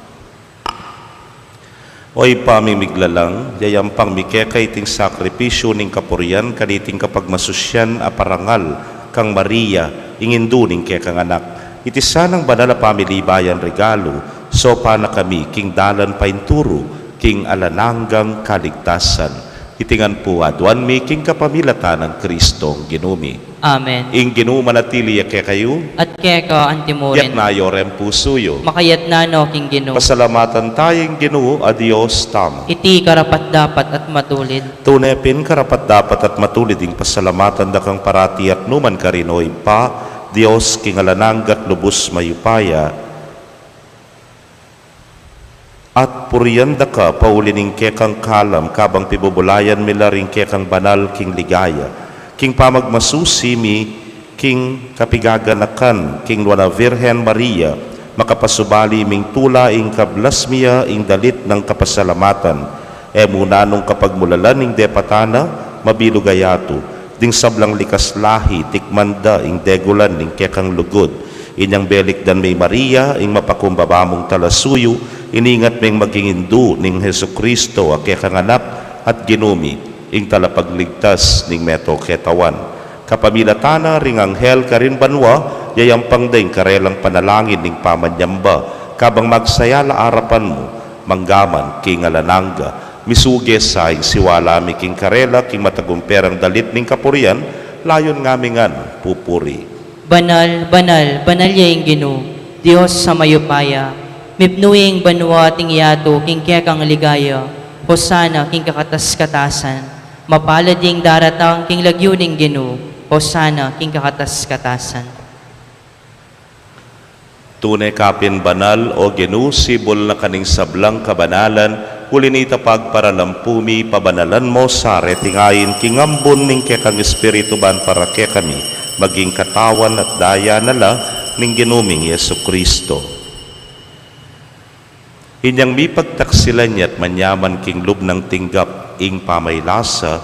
O Ibpa ming miglalang, yayampang mi keka iting sakripisyu ning kapurian, kaniting kapagmasusyan a parangal kang Maria, ing indu ning kekang anak. Iti sanang banal a pamilibayan regalu, saupan na kami king dalan painturu king alang anggang kaligtasan. Iti ngan pu aduan mi king kapamilatan nang Kristong Ginu mi. Amen. Ing Ginu manatili ya kekayu. At keka antimurin. Itas yu reng pusu yu. Makaitas no king Ginu. Pasalamatan taya ing Ginu a Dios tamu. Iti karapat-dapat at matulid. Tune pin karapat-dapat at matulid ing pasalamatan da kang parati at nukarin man, O Ibpa, Dios king alang angga at lubus mayupaya. At purian da ka pauli ning kekang kalam, kabang pibubulayan mi la ring kekang banal king ligaya, king pamagmasusi mi king kapigaganakan king Nuan a Virgen Maria, makapasubali ming tula ing kablas mi ya ing dalit nang kapasalamatan. E mu nanung kapagmulalan ing depatan na, mabilug a yatu, ding sablang likas lahi, tikman da ing degulan ning kekang lugud. Inyang belikdan me i Maria, ing mapakumbaba mung talasuyu, iningat meng maging indu ning Jesucristo a kekang Anak at Ginu mi, ing talapagligtas ning meto ketawan. Kapamilatan na ring anghel karin banua, yayampang da ing karelang panalangin ning pamanyamba, kabang magsaya la arapan mu, manggaman king alang angga. Misuge sa ing siwala mi king karela, king matagumperang dalit ning kapurian, layun ngami ngan pupuri. Banal, banal, banal ya ing Ginu, Dios a mayupaya. Mipnu ya ing banua at ing yatu king kekang ligaya. Hosana king kakatas-katasan. Mapalad ya ing daratang king lagyu ning Ginu. Hosana king kakatas-katasan. Tune ka pin banal, O Ginu, sibul na ka ning sablang kabanalan, uli nita pagparalampu mi, pabanalan mu sa reting ain king ambun ning kekang Espiritu, ban para kekami maging katawan at daya na la ning Ginu ming Jesucristo. Inyang mipagtaksilan ya at manyaman king lub nang tinggap ing pamaylasa,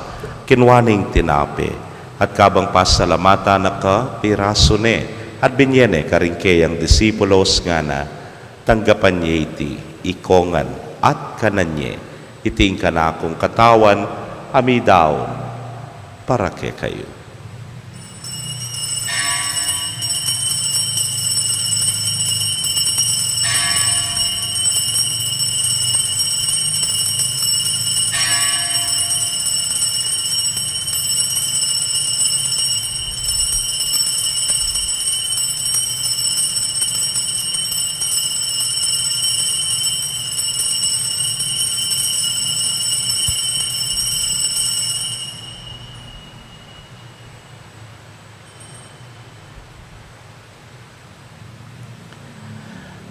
kinua ne ing tinape, at kabang pasalamatan na ka, pirasu ne, at binye ne karing keyang disipulos, ngana: Tanggapan ye iti, ikongan, at kanan ye, iti ing kanakung katawan, a midaun para kekayu.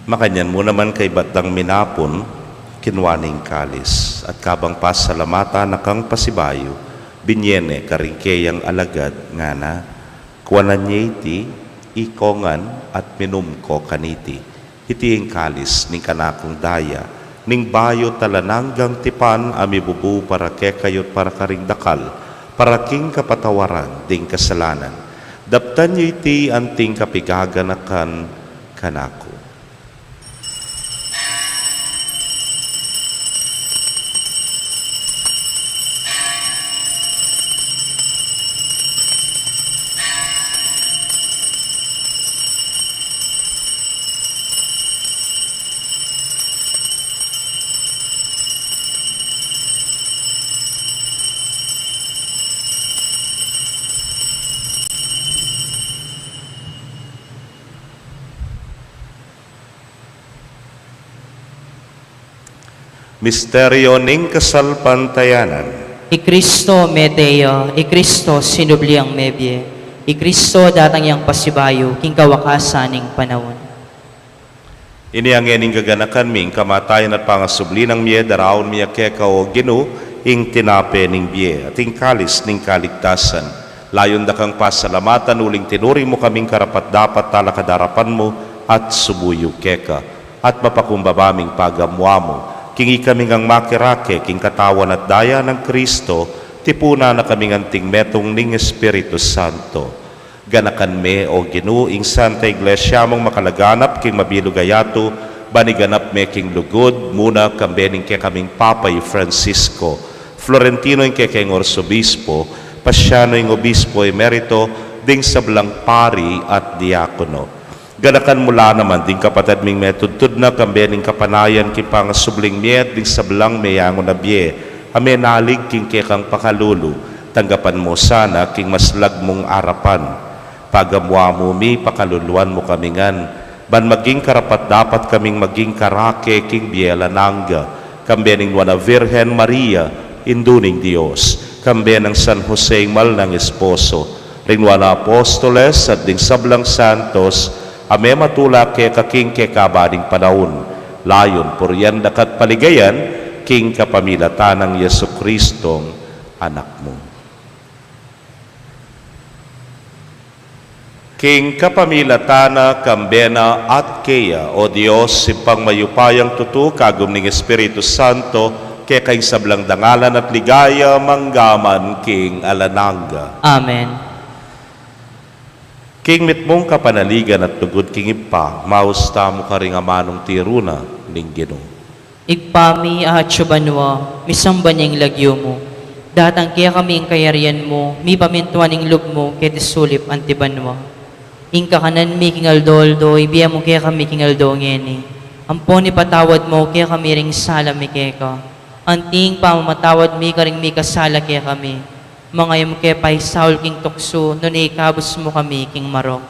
Makanyan mu naman, kaybat dang minapun, kinua ne ing kalis, at kabang pasalamatan na kang pasibayu, binye ne karing keyang alagad, ngana: Kuanan ye iti, ikongan, at minum ko kaniti. Iti ing kalis ning kanakung daya, ning bayu at alang anggang tipan, a mibubu para kekayu at para karing dakal, para king kapatawaran ding kasalanan. Daptan ye iti anting kapigaganakan kanaku. Misteryo ning kasalpantayanan. I Kristo mete ya, i Kristo sinubli yang mebie, i Kristo datang yang pasibayu king kawakasan ning panaun. Ini ngeni ing gaganakan mi, ing kamatayan at pangasubli nang mie, daraun mi keka, o Ginu, ing tinape ning bie, at ing kalis ning kaligtasan. Layun da kang pasalamatan uling tinuring mu kaming karapat-dapat talakad king arapan mu at subuyu keka. At mapakumbaba ming pagamuan mu, king ikami ngang makirake king katawan at daya nang Kristo, tipunan na kaming anting metung ning Espiritu Santo. Ganakan me, o Ginu, ing Santa Iglesia mung makalaganap king mabilug a yatu, ban iganap me king lugud, muna kambe ning kekaming Papa i Francisco, Florentino ing kekeng Arsobispo, Pasiano ing Obispo Emerito, ding sablang pari at diakono. Ganakan mu la naman ding kapatad ming metudtud na kambe ning kapanayan king pangasubling mie at ding sablang meyangu na bie a menalig king kekang pakalulu, tanggapan mu sana king maslag mung arapan. Pagamuan mu mi, pakaluluan mu kami ngan, ban maging karapat-dapat kaming maging karake king bie alang angga, kambe ning Nuan a Virgen Maria, Indu ning Dios, kambe nang San Jose ing mal nang esposo, ring Nuan a Apostoles at ding sablang santos a mematula keka king kekaba ning panaun, layun purian da ka at paligayan king kapamilatan nang Jesucristong Anak mu. King kapamilatan na, kambe na, at keya, o Dios, Ibpang mayupayang tutu, kagum ning Espiritu Santo, keka ing sablang dangalan at ligaya, mangga man king alang angga. Amen. King mitmung kapanaligan at lugud king Ibpa, maus tamu karing amanung tiru na ning Ginu. Ibpa mi, atsu ka banua, misamban ya ing lagyu mu. Datang kekami ing kayarian mu, mipamintuan ing lub mu keti sulip anti banua. Ing kakanan mi king aldo-aldo, ibie mu kekami king aldo ngeni. Ampon ipatawad mu kekami ring sala mi keka, anti ing pamamatawad mi karing mikasala kekami. Manga e mu ke paisaul king tuksu, nune ikabus mu kami king marok.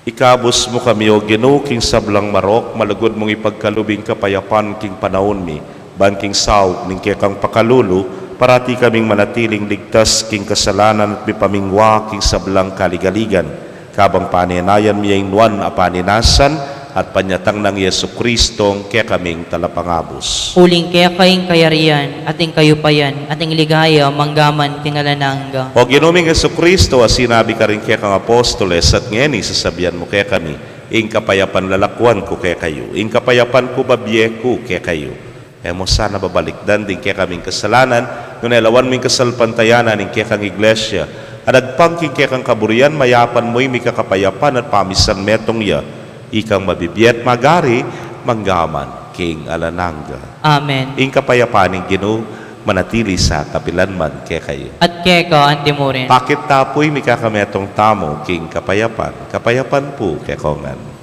Ikabus mu kami, o Ginu, king sablang marok, malugud mung ipagkalub ing kapayapan king panaun mi, ban king saup ning kekang pakalulu, parati kaming manatiling ligtas king kasalanan at mipamingwa king sablang kaligaligan, kabang panenayan mi ya ing nuan a panenasan at panyatang nang Jesucristong kekaming Talapangabus. Uling keka ing kayarian, at ing kayupayan, at ing ligaya, mangga man king alang angga. O Ginu ming Jesucristo, a sinabi karing kekang apostoles, at ngeni sasabian mu kekami, ing kapayapan lalakuan ku kekayu, ing kapayapan ku babie ku kekayu. E mu sana babalikdan ding kekaming kasalanan, nune lawan mu ing kasalpantayanan ning kekang Iglesia, a agpang king kekang kaburian, mayapan mu ing mikakapayapan at pamisan metung ya, ikang mabibie at magari, mangga man king alang angga. Amen. Ing kapayapan ning Ginu manatili sa kapilan man kekayu. At keka anti mu rin. Pakit ta pu ing mikakametung tamu king kapayapan, kapayapan pu kekongan.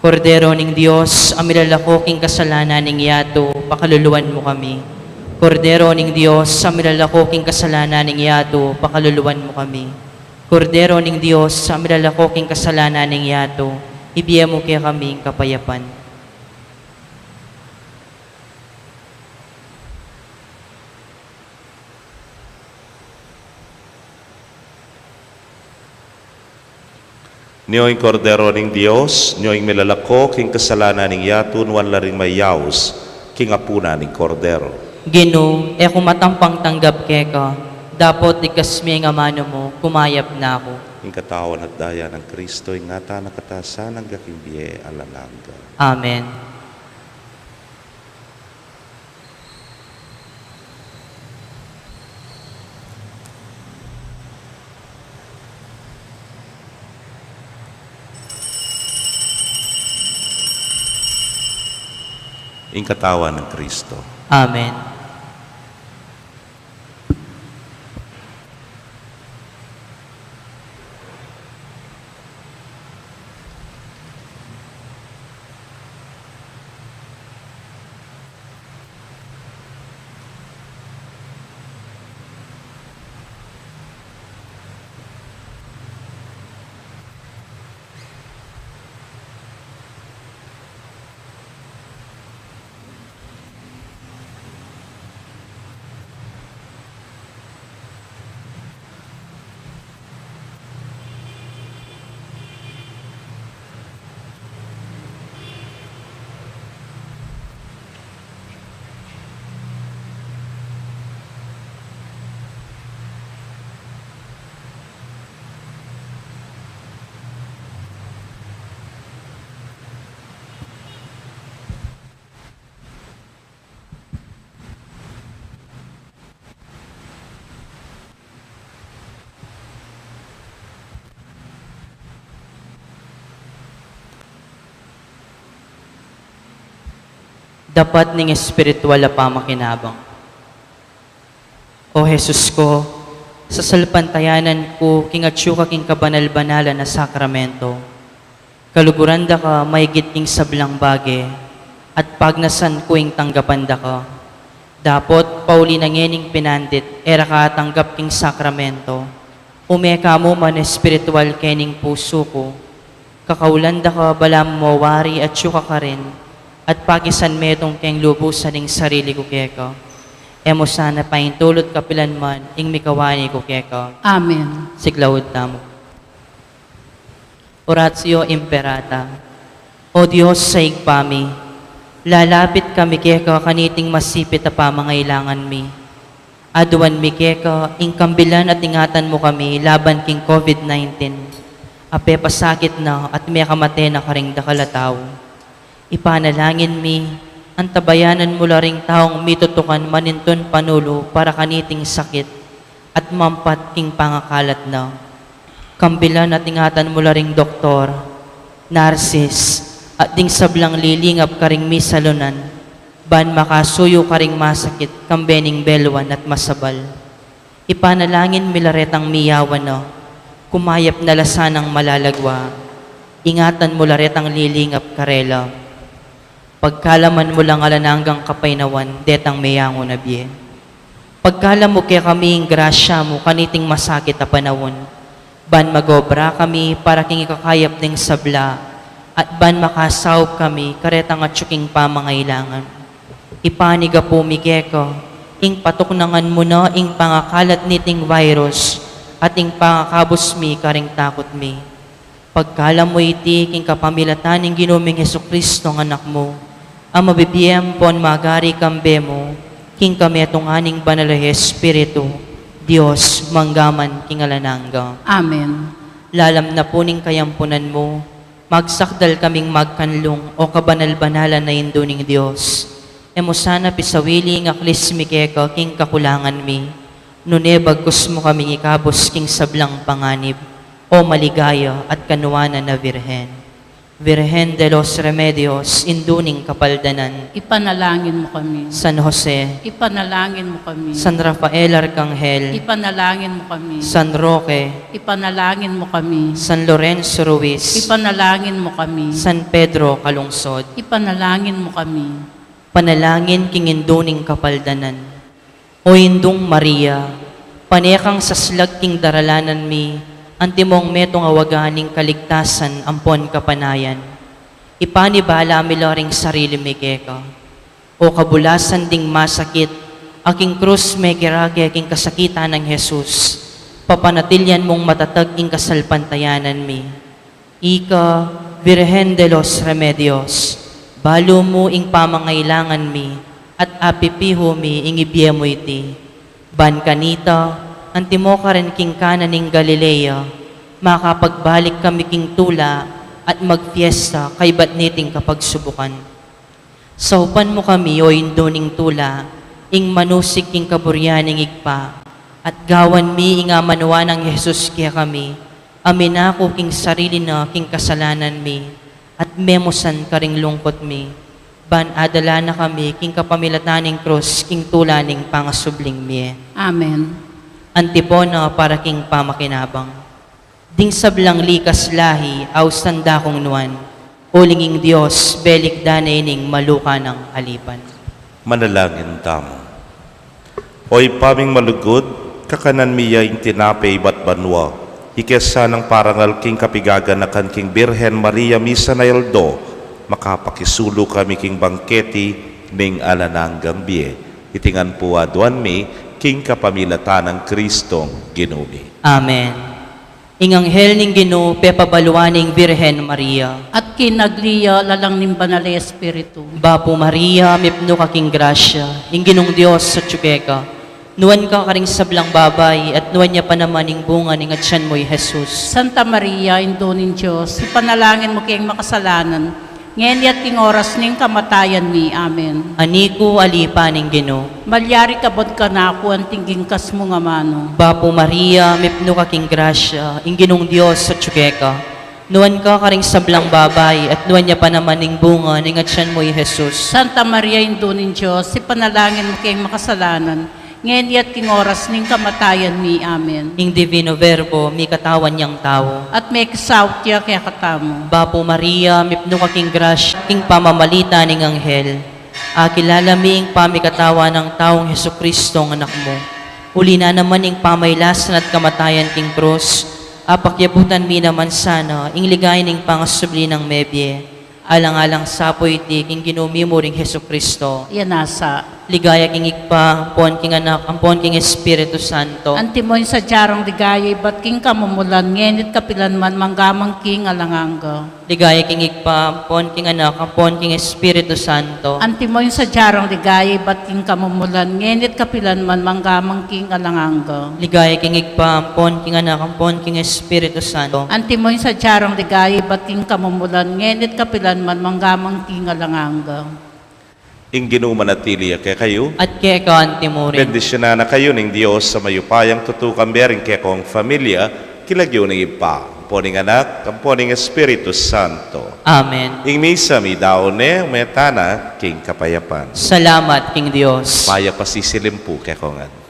Kordero ning Dios, a milalako king kasalanan ning yatu, pakaluluan mu kami. Kordero ning Dios, a milalako king kasalanan ning yatu, pakaluluan mu kami. Kordero ning Dios, a milalako king kasalanan ning yatu, ibie mu kekami ing kapayapan. Nyo ing Kordero ning Dios, nyo ing milalako king kasalanan ning yatu, nuan la ring mayaus king apunan ning Kordero. Ginu, e ku matampang tanggap keka, dapot ligtas me ing amanu mu, kumayap na ku. Ing katawan at daya nang Kristo, ingatan na katamu sana angga king bie alang angga. Amen. Ing katawan nang Kristo. Amen. Dapat ning espiritual a pamakinabang. O Jesus ko, sasalpantayanan ku king atyu ka king kabanal-banalan a sakramento. Kaluguran da ka maigit king sablang bage, at pagnasan ku ing tanggapan da ka. Dapot, pauli na ngening pinandit, e ra ka atanggap king sakramento. Ume ka mu man espiritual kening pusu ku. Kakaulan da ka balamu mo wari atyu ka karin, at pakisan metung keng lubusan ing sarili ku keka. E mu sana paintulut kapilan man ing mikawani ku keka. Amen. Siglaud tamu. Oratio Imperata. O Dios a Ibpa mi, lalapit kami keka kaniting masipit a pamangailangan mi. Aduan mi keka ing kambilan at ingatan mu kami laban king COVID nineteen, a pepasakit na at mekamate na karing dakal a tau. Ipanalangin mi, antabayanan mu la ring taung mitutukan manintun panulu para kaniting sakit at mampat king pangakalat na. Kambilan at ingatan mu la ring doktor, narsis, at ding sablang lilingap karing misalunan, ban makasuyu karing masakit kambe ning beluan at masabal. Ipanalangin mi la retang miyawan na, kumayap na la sanang malalagwa, ingatan mu la retang lilingap karela. Pagkalaman mu lang alang anggang kapaynawan detang meyangu na bie. Pagkalam mu kekami ing grasya mu kaniting masakit a panaun, ban magobra kami para king ikakayap ding sabla, at ban makasaup kami karetang atyu king pamangailangan. Ipanigapu mi keka ing patuknangan mu na ing pangakalat niting virus at ing pangakabus mi karing takut mi. Pagkalam mu iti king kapamilatan ning Ginu ming Jesucristo, a Anak mu, a mabibie ampon magari kambe mu, king kametungan ning Banal a Espiritu, Dios, mangga man king alang angga. Amen. Lalam na pu ning kayampunan mu, magsakdal kaming magkanlung, o kabanal-banalan a Indu ning Dios. E mu sana pisawili ing aklis mi keka king kakulangan mi, nune bagkus mu kaming ikabus king sablang panganib, o maligaya at kanuanan a Virgen. Virgen de los Remedios, Indu ning Kapaldanan. Ipanalangin mu kami. San Jose. Ipanalangin mu kami. San Rafael Arcangel. Ipanalangin mu kami. San Roque. Ipanalangin mu kami. San Lorenzo Ruiz. Ipanalangin mu kami. San Pedro Calungsod. Ipanalangin mu kami. Panalangin king Indu ning Kapaldanan. O Indung Maria, pane kang saslag king daralanan mi, antimong metung a waga ning kaligtasan ampon kapanayan. Ipanibala mi la ring sarili mi keka. O kabulasan ding masakit, a king krus mekirake king kasakitan nang Jesus, papanatilian mung matatag ing kasalpantayanan mi. Ika, Virgen de los Remedios, balu mu ing pamangailangan mi, at apipihu mi ing ibie mu iti. Ban kanita, antimo karin king Cana ning Galilea, makapagbalik kami king tula at magfiesta kaybat niting kapagsubukan. Saupan mu kami, o Indu ning tula, ing manusig king kaburian ning Ibpa, at gawan mi ing amanuan nang Jesus kekami, a minaku king sarili na king kasalanan mi, at memusan karing lungkut mi, ban adala na kami king kapamilatan ning krus king tula ning pangasubling mie. Amen. Antipona para king pamakinabang. Ding sablang likas lahi, ausan da kung nuan, uling ing Dios, belik da ne ining maluka nang alipan. Manalangin tamu. O Ibpa ming malugud, kakanan mi ya ing tinape ibat banua, ike sanang parangal king kapigaganakan king Birhen Maria misan a aldo, makapakisulu kami king bangketi ning alang anggang bie. Iti ngan pu aduan mi king kapamilatan nang Kristong Ginu mi. Amen. Ing anghel ning Ginu pepabaluan ing Birhen Maria. At kinagli ya lalang ning Banal a Espiritu. Bapu Maria, mipnu ka king grasya, ing Ginung Dios atyu keka. Nuan ka karing sablang babai, at nuan ya pa naman ing bunga ning atian mu, i Jesus. Santa Maria, Indu ning Dios, ipanalangin mu keng makasalanan, ngeni at king oras ning kamatayan mi. Amen. Ani ku, alipan ning Ginu. Malyari ka bang kanaku anting king kas mung amanu? Bapu Maria, mipnu ka king grasya, ing Ginung Dios atyu keka. Nuan ka karing sablang babai, at nuan ya pa naman ing bunga ning atyan mu, i Jesus. Santa Maria, Indu ning Dios, ipanalangin mu keng makasalanan, ngeni at king oras ning kamatayan mi. Amen. Ing Divino Verbo, mikatawan yang tau. At mekisaut ya kekatamu. Bapu Maria, mipnu ka king grasya, king pamamalit ning anghel. Akilala mi ing pamikatawan nang taung Jesucristo, ing Anak mu. Uli na naman ing pamailasan at kamatayan king krus, apakyabutan mi naman sana ing ligaya ning pangasubli nang mebie. Alang-alang sa pu iti king Ginu mi mu ring Jesucristo. Iya nasa. Ligaya king Ibpa, ampon king Anak, ampon king Espiritu Santo. Antimo ing sadya rang ligaya ibat king kamumulan, ngeni't kapilan man, mangga man king alang angga. Ligaya king Ibpa, ampon king Anak, ampon king Espiritu Santo. Antimo ing sadya rang ligaya ibat king kamumulan, ngeni't kapilan man, mangga man king alang angga. Ligaya king Ibpa, ampon king Anak, ampon king Espiritu Santo. Antimo ing sadya rang ligaya ibat king kamumulan, ngeni't kapilan man, mangga man king alang angga. Ing Ginu manatili ya kekayu. At keka antimurin. Bendisyunan na kayu ning Dios a mayupayang tutu, kambe ring kekong familia, king lagyu ning Ibpa, ampon ning Anak, ampon ning Espiritu Santo. Amen. Ing misa midaun ne, ume tana king kapayapan. Salamat king Dios. Mayap a sisilim pu kekongan.